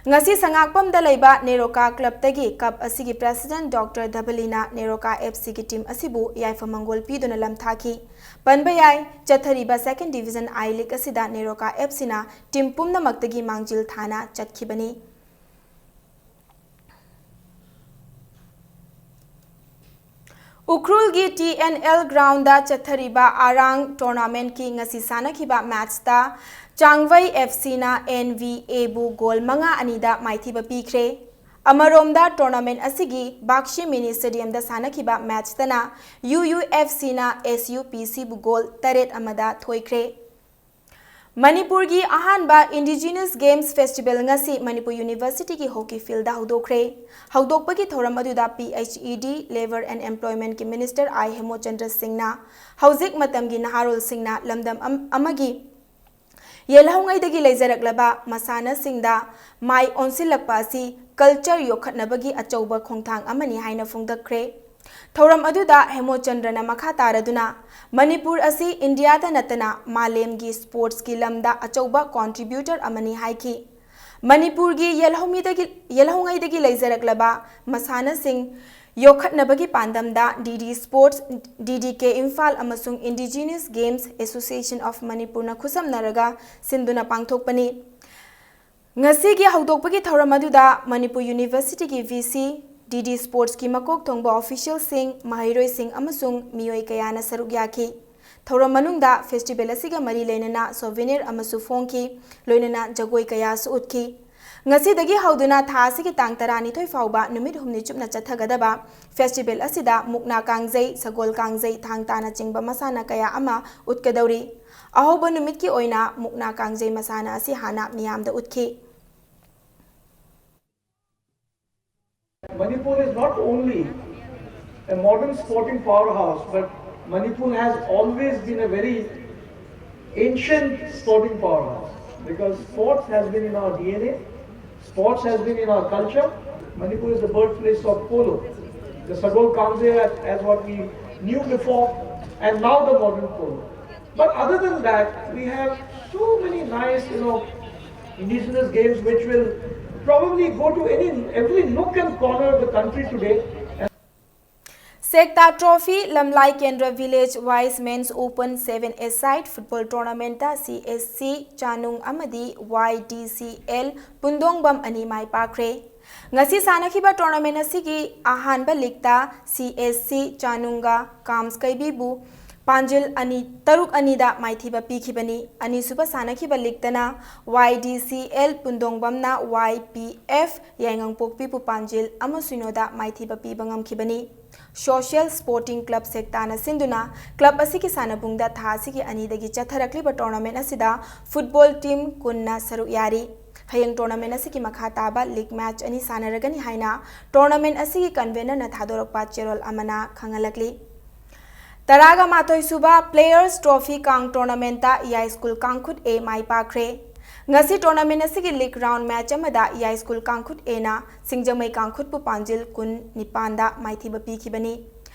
ꯉꯁꯤ ꯁꯉꯥꯛꯄꯝꯗ ꯂꯩꯕ ꯅꯦꯔꯣꯀꯥ ꯀ꯭ꯂꯕꯇꯒꯤ ꯀꯞ ꯑꯁꯤꯒꯤ ꯄ꯭ꯔꯦꯁꯤꯗꯦꯟꯠ ꯗꯣꯛꯇꯔ ꯙꯕꯂꯤꯅ ꯅꯦꯔꯣꯀꯥ ꯑꯦꯐ ꯁꯤꯒꯤ ꯇꯤꯝ ꯑꯁꯤꯕꯨ ꯌꯥꯏꯐ ꯃꯪꯒꯣꯜ ꯄꯤꯗꯨꯅ ꯂꯝꯊꯥꯈꯤ꯫ ꯄꯟꯕ ꯌꯥꯏ, ꯆꯠꯊꯔꯤꯕ ꯁꯦꯀꯦꯟ ꯗꯤꯚꯤꯖꯟ ꯑꯥꯏ ꯂꯤꯒ ꯑꯁꯤꯗ ꯅꯦꯔꯣꯀꯥ ꯑꯦꯐ ꯁꯤꯅ ꯇꯤꯝ ꯄꯨꯝꯅꯃꯛꯇꯒꯤ ꯃꯥꯡꯖꯤꯜ ꯊꯥꯅ ꯆꯠꯈꯤꯕꯅꯤ꯫ ꯎꯈ꯭ꯔꯨꯜꯒꯤ ꯇꯤ ꯑꯦꯟ ꯑꯦꯜ ꯒ꯭ꯔꯥꯎꯟꯗ ꯆꯠꯊꯔꯤꯕ ꯑꯔꯥꯡ ꯇꯣꯔꯅꯥꯃꯦꯟꯠꯀꯤ ꯉꯁꯤ ꯁꯥꯟꯅꯈꯤꯕ ꯃꯦꯆꯇ ꯆꯥꯡꯚꯩ ꯑꯦꯐ ꯁꯤꯅ ꯑꯦꯟ ꯚꯤ ꯑꯦꯕꯨ ꯒꯣꯜ ꯃꯉꯥ ꯑꯅꯤꯗ ꯃꯥꯏꯊꯤꯕ ꯄꯤꯈ꯭ꯔꯦ꯫ ꯑꯃꯔꯣꯝꯗ ꯇꯣꯔꯅꯥꯃꯦꯟꯠ ꯑꯁꯤꯒꯤ ꯕꯥꯛꯁꯤ ꯃꯤꯅꯤ ꯁ꯭ꯇꯦꯗꯤꯌꯝꯗ ꯁꯥꯟꯅꯈꯤꯕ ꯃꯦꯆꯇꯅ ꯌꯨ ꯌꯨ ꯑꯦꯐ ꯁꯤꯅ ꯑꯦꯁ ꯌꯨ ꯄꯤ ꯁꯤꯕꯨ ꯒꯣꯜ ꯇꯔꯦꯠ ꯑꯃꯗ ꯊꯣꯏꯈ꯭ꯔꯦ꯫ ꯃꯅꯤꯄꯨꯔꯒꯤ ꯑꯍꯥꯟꯕ ꯏꯟꯗꯤꯖꯤꯅꯁ ꯒꯦꯝꯁ ꯐꯦꯁꯇꯤꯚꯦꯜ ꯉꯁꯤ ꯃꯅꯤꯄꯨꯔ ꯌꯨꯅꯤꯚꯔꯁꯤꯇꯤꯒꯤ ꯍꯣꯀꯤ ꯐꯤꯜꯗ ꯍꯧꯗꯣꯛꯈ꯭ꯔꯦ꯫ ꯍꯧꯗꯣꯛꯄꯒꯤ ꯊꯧꯔꯝ ꯑꯗꯨꯗ P H E D, Labour and Employmentꯀꯤ ꯃꯤꯅꯤꯁꯇꯔ ꯑꯥꯏ ꯍꯦꯃꯣꯆꯟꯗ꯭ꯔ ꯁꯤꯡꯅ ꯍꯧꯖꯤꯛ ꯃꯇꯝꯒꯤ ꯅꯍꯥꯔꯣꯜꯁꯤꯡꯅ ꯂꯝꯗꯝ ꯑꯝ-, ꯑꯃꯒꯤ ꯌꯦꯜꯍꯧꯉꯩꯗꯒꯤ ꯂꯩꯖꯔꯛꯂꯕ ꯃꯁꯥꯟꯅꯁꯤꯡꯗ ꯃꯥꯏ ꯑꯣꯟꯁꯤꯜꯂꯛꯄ ꯑꯁꯤ ꯀꯜꯆꯔ ꯌꯣꯛꯈꯠꯅꯕꯒꯤ ꯑꯆꯧꯕ ꯈꯣꯡꯊꯥꯡ ꯑꯃꯅꯤ ꯍꯥꯏꯅ ꯐꯣꯡꯗꯣꯛꯈ꯭ꯔꯦ꯫ ꯊꯧꯔꯝ ꯑꯗꯨꯗ ꯍꯦꯃꯣꯆꯟꯗ꯭ꯔꯅ ꯃꯈꯥ ꯇꯥꯔꯗꯨꯅ, "ꯃꯅꯤꯄꯨꯔ ꯑꯁꯤ ꯏꯟꯗꯤꯌꯥꯗ ꯅꯠꯇꯅ ꯃꯥꯂꯦꯝꯒꯤ ꯁ꯭ꯄꯣꯔꯠꯁꯀꯤ ꯂꯝꯗ ꯑꯆꯧꯕ ꯀꯣꯟꯇ꯭ꯔꯤꯕ꯭ꯌꯨꯇꯔ ꯑꯃꯅꯤ" ꯍꯥꯏꯈꯤ꯫ ꯃꯅꯤꯄꯨꯔꯒꯤ ꯌꯦꯜꯍꯧꯃꯤꯗꯒꯤ, ꯌꯦꯜꯍꯧꯉꯩꯗꯒꯤ ꯂꯩꯖꯔꯛꯂꯕ ꯃꯁꯥꯟꯅꯁꯤꯡ ꯌꯣꯛꯈꯠꯅꯕꯒꯤ ꯄꯥꯟꯗꯝꯗ ꯗꯤ ꯗꯤ Sports, ꯗꯤ ꯗꯤ ꯀꯦ ꯏꯝꯐꯥꯜ ꯑꯃꯁꯨꯡ Indigenous Games Association of Manipurꯅ ꯈꯨꯠꯁꯝꯅꯔꯒ ꯁꯤꯟꯗꯨꯅ ꯄꯥꯡꯊꯣꯛꯄꯅꯤ꯫ ꯉꯁꯤꯒꯤ ꯍꯧꯗꯣꯛꯄꯒꯤ ꯊꯧꯔꯝ ꯑꯗꯨꯗ ꯃꯅꯤꯄꯨꯔ ꯌꯨꯅꯤꯚꯔꯁꯤꯇꯤꯒꯤ ꯚꯤ ꯁꯤ, ꯗꯤ ꯗꯤ Sportsꯀꯤ ꯃꯀꯣꯛ ꯊꯣꯡꯕ officialꯁꯤꯡ, ꯃꯍꯩꯔꯣꯏꯁꯤꯡ ꯑꯃꯁꯨꯡ ꯃꯤꯑꯣꯏ ꯀꯌꯥꯅ ꯁꯔꯨꯛ ꯌꯥꯈꯤ꯫ ꯊꯧꯔꯝ ꯃꯅꯨꯡꯗ festival ꯑꯁꯤꯒ ꯃꯔꯤ ꯂꯩꯅꯅ souvenir ꯑꯃꯁꯨ ꯐꯣꯡꯈꯤ, ꯂꯣꯏꯅꯅ ꯖꯒꯣꯏ ꯀꯌꯥꯁꯨ ꯎꯠꯈꯤ꯫ ꯉꯁꯤꯗꯒꯤ ꯍꯧꯗꯨꯅ ꯊꯥ ꯑꯁꯤꯒꯤ ꯇꯥꯡ ꯇꯔꯥꯅꯤꯊꯣꯏ ꯐꯥꯎꯕ ꯅꯨꯃꯤꯠ ꯍꯨꯝꯅꯤ ꯆꯨꯞꯅ ꯆꯠꯊꯒꯗꯕ festival ꯑꯁꯤꯗ ꯃꯨꯛꯅꯥ ꯀꯥꯡꯖꯩ, ꯁꯒꯣꯜ ꯀꯥꯡꯖꯩ, ꯊꯥꯡ ꯇꯥꯅꯆꯤꯡꯕ ꯃꯁꯥꯟꯅ ꯀꯌꯥ ꯑꯃ ꯎꯠꯀꯗꯧꯔꯤ꯫ ꯑꯍꯧꯕ ꯅꯨꯃꯤꯠꯀꯤ ꯑꯣꯏꯅ ꯃꯨꯛꯅꯥ ꯀꯥꯡꯖꯩ ꯃꯁꯥꯟꯅ ꯑꯁꯤ ꯍꯥꯟꯅ ꯃꯤꯌꯥꯝꯗ ꯎꯠꯈꯤ꯫ Manipur is not only a modern sporting powerhouse, but Manipur has always been a very ancient sporting powerhouse because sports has been in our D N A, sports has been in our culture. Manipur is the birthplace of polo, the Sagol Kangze as, as what we knew before, and now the modern polo. But other than that, we have so many nice, you know, indigenous games which will probably go to any every nook and corner of the country today. ꯁꯦꯛꯇꯥ Trophy, ꯂꯝꯂꯥꯏ ꯀꯦꯟꯗ꯭ꯔ Village Wise Men's Open seven-a-side football tournamentꯇ C S C ꯆꯥꯅꯨꯡ ꯑꯃꯗꯤ Y D C L ꯄꯨꯟꯗꯣꯡꯕꯝ ꯑꯅꯤ ꯃꯥꯏ ꯄꯥꯛꯈ꯭ꯔꯦ꯫ ꯉꯁꯤ ꯁꯥꯟꯅꯈꯤꯕ tournament ꯑꯁꯤꯒꯤ ꯑꯍꯥꯟꯕ leagueꯇ C S C ꯆꯥꯅꯨꯡꯒ ꯀꯥꯝꯁ ꯀꯩꯕꯤꯕꯨ ꯄꯥꯟꯖꯤꯜ ꯑꯅꯤ, ꯇꯔꯨꯛ ꯑꯅꯤꯗ ꯃꯥꯏꯊꯤꯕ ꯄꯤꯈꯤꯕꯅꯤ꯫ ꯑꯅꯤꯁꯨꯕ ꯁꯥꯟꯅꯈꯤꯕ leagueꯇꯅ Y D C L ꯄꯨꯟꯗꯣꯡꯕꯝꯅ Y P F ꯌꯥꯏꯉꯪꯄꯣꯛꯄꯤꯕꯨ ꯄꯥꯟꯖꯤꯜ ꯑꯃ ꯁꯤꯅꯣꯗ ꯃꯥꯏꯊꯤꯕ ꯄꯤꯕ ꯉꯝꯈꯤꯕꯅꯤ꯫ Social Sporting Club ꯁꯦꯛꯇꯥꯅ ꯁꯤꯟꯗꯨꯅ club ꯑꯁꯤꯒꯤ ꯁꯥꯟꯅꯕꯨꯡꯗ ꯊꯥ ꯑꯁꯤꯒꯤ ꯑꯅꯤꯗꯒꯤ ꯆꯠꯊꯔꯛꯂꯤꯕ tournament ꯑꯁꯤꯗ football team ꯀꯨꯟꯅ ꯁꯔꯨꯛ ꯌꯥꯔꯤ꯫ ꯍꯌꯦꯡ tournament ꯑꯁꯤꯒꯤ ꯃꯈꯥ ꯇꯥꯕ league match ꯑꯅꯤ ꯁꯥꯟꯅꯔꯒꯅꯤ ꯍꯥꯏꯅ tournamentꯑꯁꯤꯒꯤ convenorꯅ ꯊꯥꯗꯣꯔꯛꯄ ꯆꯦꯔꯣꯜ ꯑꯃꯅ ꯈꯪꯍꯜꯂꯛꯂꯤ꯫ ꯇꯔꯥꯒ ꯃꯥꯊꯣꯏ ꯁꯨꯕ Players Trophy ꯀꯥꯡ tournamentꯇ ꯌꯥꯏꯁ꯭ꯀꯨꯜ ꯀꯥꯡꯈꯨꯠ A ꯃꯥꯏ ꯄꯥꯛꯈ꯭ꯔꯦ꯫ ꯉꯁꯤ tournament ꯑꯁꯤꯒꯤ league round match ꯑꯃꯗ ꯌꯥꯏꯁ꯭ꯀꯨꯜ ꯀꯥꯡꯈꯨꯠ Aꯅ ꯁꯤꯡꯖꯃꯩ ꯀꯥꯡꯈꯨꯠꯄꯨ ꯄꯥꯟꯖꯤꯜ ꯀꯨꯟ ꯅꯤꯄꯥꯟꯗ ꯃꯥꯏꯊꯤꯕ ꯄꯤꯈꯤꯕꯅꯤ꯫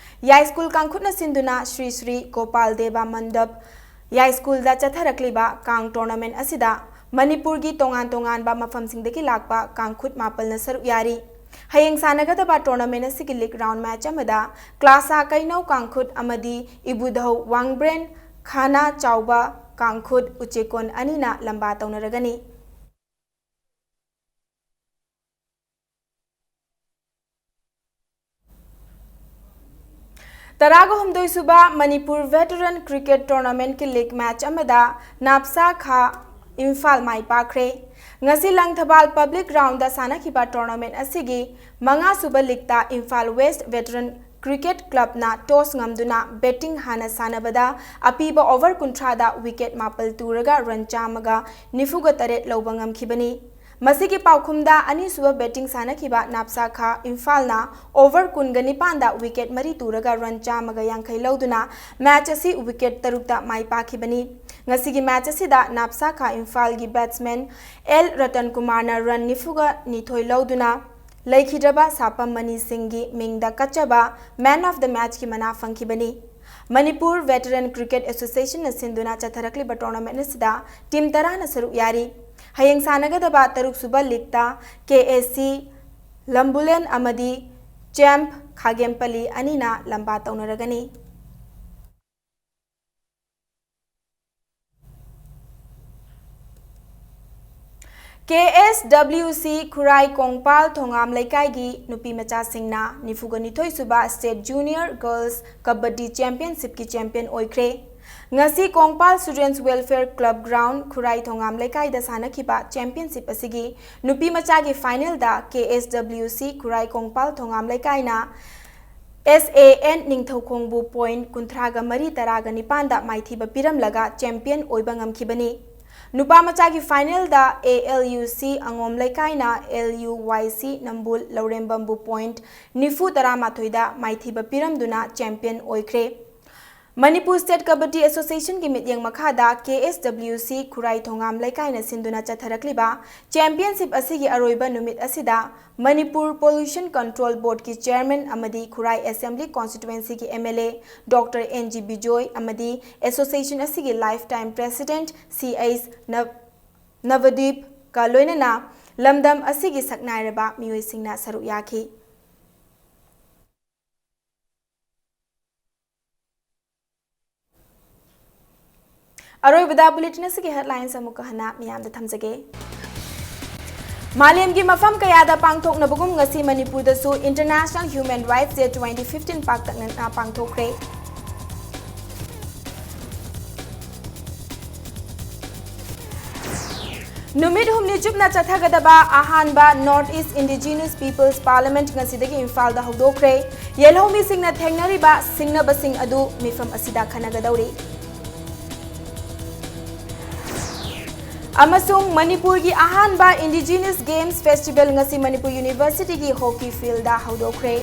ꯌꯥꯏꯁ꯭ꯀꯨꯜ ꯀꯥꯡꯈꯨꯠꯅ ꯁꯤꯟꯗꯨꯅ ꯁ꯭ꯔꯤ ꯁ꯭ꯔꯤ ꯒꯣꯄꯥꯜ ꯗꯦꯕ ꯃꯟꯗꯞ ꯌꯥꯏꯁ꯭ꯀꯨꯜꯗ ꯆꯠꯊꯔꯛꯂꯤꯕ ꯀꯥꯡ tournament ꯑꯁꯤꯗ ꯃꯅꯤꯄꯨꯔꯒꯤ ꯇꯣꯉꯥꯟ ꯇꯣꯉꯥꯟꯕ ꯃꯐꯝꯁꯤꯡꯗꯒꯤ ꯂꯥꯛꯄ ꯀꯥꯡꯈꯨꯠ ꯃꯥꯄꯜꯅ ꯁꯔꯨꯛ ꯌꯥꯔꯤ꯫ ꯍꯌꯦꯡ ꯁꯥꯟꯅꯒꯗꯕ tournament ꯑꯁꯤꯒꯤ league round match ꯑꯃꯗ ꯀ꯭ꯂꯥꯁꯥ ꯀꯩꯅꯧ ꯀꯥꯡꯈꯨꯠ ꯑꯃꯗꯤ ꯏꯕꯨꯙꯧ ꯋꯥꯡꯕ꯭ꯔꯦꯟ ꯈꯥꯅꯥ ꯆꯥꯎꯕ ꯀꯥꯡꯈꯨꯠ ꯎꯆꯦꯀꯣꯟ ꯑꯅꯤꯅ ꯂꯝꯕꯥ ꯇꯧꯅꯔꯒꯅꯤ꯫ ꯇꯔꯥꯒ ꯍꯨꯝꯗꯣꯏ ꯁꯨꯕ Manipur veteran cricket tournamentꯀꯤ league match ꯑꯃꯗ ꯅꯥꯞꯁꯥ ꯈꯥ ꯏꯝꯐꯥꯜ ꯃꯥꯏ ꯄꯥꯛꯈ꯭ꯔꯦ꯫ ꯉꯁꯤ ꯂꯪꯊꯕꯥꯜ public groundꯗ ꯁꯥꯟꯅꯈꯤꯕ tournament ꯑꯁꯤꯒꯤ ꯃꯉꯥ ꯁꯨꯕ leagueꯇ Imphal West Veteran Cricket Clubꯅ toss ꯉꯝꯗꯨꯅ batting ꯍꯥꯟꯅ ꯁꯥꯟꯅꯕꯗ ꯑꯄꯤꯕ over ꯀꯨꯟꯊ꯭ꯔꯥꯗ wicket ꯃꯥꯄꯜ ꯇꯨꯔꯒ run ꯆꯥꯝꯃꯒ ꯅꯤꯐꯨꯒ ꯇꯔꯦꯠ ꯂꯧꯕ ꯉꯝꯈꯤꯕꯅꯤ꯫ ꯃꯁꯤꯒꯤ ꯄꯥꯎꯈꯨꯝꯗ ꯑꯅꯤꯁꯨꯕ batting ꯁꯥꯟꯅꯈꯤꯕ ꯅꯥꯞꯁꯥ ꯈꯥ ꯏꯝꯐꯥꯜꯅ over ꯀꯨꯟꯒ ꯅꯤꯄꯥꯟꯗ wicket ꯃꯔꯤ ꯇꯨꯔꯒ run ꯆꯥꯝꯃꯒ ꯌꯥꯡꯈꯩ ꯂꯧꯗꯨꯅ match ꯑꯁꯤ wicket ꯇꯔꯨꯛꯇ ꯃꯥꯏ ꯄꯥꯛꯈꯤꯕꯅꯤ꯫ ꯉꯁꯤꯒꯤ match ꯑꯁꯤꯗ ꯅꯥꯞꯁꯥ ꯈꯥ ꯏꯝꯐꯥꯜꯒꯤ batsman ꯑꯦꯜ ꯔꯇꯟ ꯀꯨꯃꯥꯔꯅ run ꯅꯤꯐꯨꯒ ꯅꯤꯊꯣꯏ ꯂꯧꯗꯨꯅ ꯂꯩꯈꯤꯗ꯭ꯔꯕ ꯁꯥꯄꯝ ꯃꯅꯤ ꯁꯤꯡꯒꯤ ꯃꯤꯡꯗ ꯀꯠꯆꯕ man of the matchꯀꯤ ꯃꯅꯥ ꯐꯪꯈꯤꯕꯅꯤ꯫ ꯃꯅꯤꯄꯨꯔ Veteran Cricket Associationꯅ ꯁꯤꯟꯗꯨꯅ ꯆꯠꯊꯔꯛꯂꯤꯕ tournament ꯑꯁꯤꯗ team ꯇꯔꯥꯅ ꯁꯔꯨꯛ ꯌꯥꯔꯤ꯫ ꯍꯌꯦꯡ ꯁꯥꯟꯅꯒꯗꯕ ꯇꯔꯨꯛ ꯁꯨꯕ leagueꯇ KSC ꯂꯝꯕꯨꯂꯦꯟ ꯑꯃꯗꯤ ꯆꯦꯝꯞ ꯈꯥꯒꯦꯝꯄꯜꯂꯤ ꯑꯅꯤꯅ ꯂꯝꯕꯥ ꯇꯧꯅꯔꯒꯅꯤ꯫ KSWC ꯈꯨꯔꯥꯏ ꯀꯣꯡꯄꯥꯜ ꯊꯣꯉꯥꯝ ꯂꯩꯀꯥꯏꯒꯤ ꯅꯨꯄꯤ ꯃꯆꯥꯁꯤꯡꯅ ꯅꯤꯐꯨꯒ ꯅꯤꯊꯣꯏ ꯁꯨꯕ State Junior Girls Kabaddi Championshipꯀꯤ champion ꯑꯣꯏꯈ꯭ꯔꯦ꯫ ꯉꯁꯤ Kongpal Students Welfare Club Ground ꯈꯨꯔꯥꯏ ꯊꯣꯉꯥꯝ ꯂꯩꯀꯥꯏꯗ ꯁꯥꯟꯅꯈꯤꯕ championship ꯑꯁꯤꯒꯤ ꯅꯨꯄꯤ ꯃꯆꯥꯒꯤ finalꯗ KSWC ꯈꯨꯔꯥꯏ ꯀꯣꯡꯄꯥꯜ ꯊꯣꯉꯥꯝ ꯂꯩꯀꯥꯏꯅ SAN ꯅꯤꯡꯊꯧꯈꯣꯡꯕꯨ point ꯀꯨꯟꯊ꯭ꯔꯥꯒ ꯃꯔꯤ, ꯇꯔꯥꯒ ꯅꯤꯄꯥꯟꯗ ꯃꯥꯏꯊꯤꯕ ꯄꯤꯔꯝꯂꯒ champion ꯑꯣꯏꯕ ꯉꯝꯈꯤꯕꯅꯤ꯫ ꯅꯨꯄꯥ ꯃꯆꯥꯒꯤ finalꯗ ALUC ꯑꯉꯣꯝ ꯂꯩꯀꯥꯏꯅ LUYC ꯅꯝꯕꯨꯜ ꯂꯧꯔꯦꯝꯕꯝꯕꯨ point ꯅꯤꯐꯨ, ꯇꯔꯥꯃꯥꯊꯣꯏꯗ ꯃꯥꯏꯊꯤꯕ ꯄꯤꯔꯝꯗꯨꯅ champion ꯑꯣꯏꯈ꯭ꯔꯦ꯫ ꯃꯅꯤꯄꯨꯔ State Kabaddi Associationꯒꯤ ꯃꯤꯠꯌꯦꯡ ꯃꯈꯥꯗ KSWC ꯈꯨꯔꯥꯏ ꯊꯣꯉꯥꯝ ꯂꯩꯀꯥꯏꯅ ꯁꯤꯟꯗꯨꯅ ꯆꯠꯊꯔꯛꯂꯤꯕ championship ꯑꯁꯤꯒꯤ ꯑꯔꯣꯏꯕ ꯅꯨꯃꯤꯠ ꯑꯁꯤꯗ ꯃꯅꯤꯄꯨꯔ Pollution Control Boardꯀꯤ chairman ꯑꯃꯗꯤ ꯈꯨꯔꯥꯏ Assembly Constituencyꯒꯤ MLA Doctor N G Bijoy ꯑꯃꯗꯤ association ꯑꯁꯤꯒꯤ lifetime president ꯁꯤ ꯑꯩꯆ ꯅꯕ-, ꯅꯕꯗꯤꯞꯀ ꯂꯣꯏꯅꯅ ꯂꯝꯗꯝ ꯑꯁꯤꯒꯤ ꯁꯛꯅꯥꯏꯔꯕ ꯃꯤꯑꯣꯏꯁꯤꯡꯅ ꯁꯔꯨꯛ ꯌꯥꯈꯤ꯫ ꯑꯔꯣꯏꯕꯗ bulletin ꯑꯁꯤꯒꯤ headlines ꯑꯃꯨꯛꯀ ꯍꯟꯅ ꯃꯤꯌꯥꯝꯗ ꯊꯝꯖꯒꯦ꯫ ꯃꯥꯂꯦꯝꯒꯤ ꯃꯐꯝ ꯀꯌꯥꯗ ꯄꯥꯡꯊꯣꯛꯅꯕꯒꯨꯝ ꯉꯁꯤ ꯃꯅꯤꯄꯨꯔꯗꯁꯨ International Human Rights Day twenty fifteen ꯄꯥꯛꯇꯛꯅꯅ ꯄꯥꯡꯊꯣꯛꯈ꯭ꯔꯦ꯫ ꯅꯨꯃꯤꯠ ꯍꯨꯝꯅꯤ ꯆꯨꯞꯅ ꯆꯠꯊꯒꯗꯕ ꯑꯍꯥꯟꯕ North East Indigenous Peoples Parliament ꯉꯁꯤꯗꯒꯤ ꯏꯝꯐꯥꯜꯗ ꯍꯧꯗꯣꯛꯈ꯭ꯔꯦ꯫ ꯌꯦꯜꯍꯧꯃꯤꯁꯤꯡꯅ ꯊꯦꯡꯅꯔꯤꯕ ꯁꯤꯡꯅꯕꯁꯤꯡ ꯑꯗꯨ ꯃꯤꯐꯝ ꯑꯁꯤꯗ ꯈꯟꯅꯒꯗꯧꯔꯤ꯫ ꯑꯃꯁꯨꯡ ꯃꯅꯤꯄꯨꯔꯒꯤ ꯑꯍꯥꯟꯕ Indigenous Games Festival ꯉꯁꯤ ꯃꯅꯤꯄꯨꯔ Universityꯒꯤ hockey fieldꯗ ꯍꯧꯗꯣꯛꯈ꯭ꯔꯦ꯫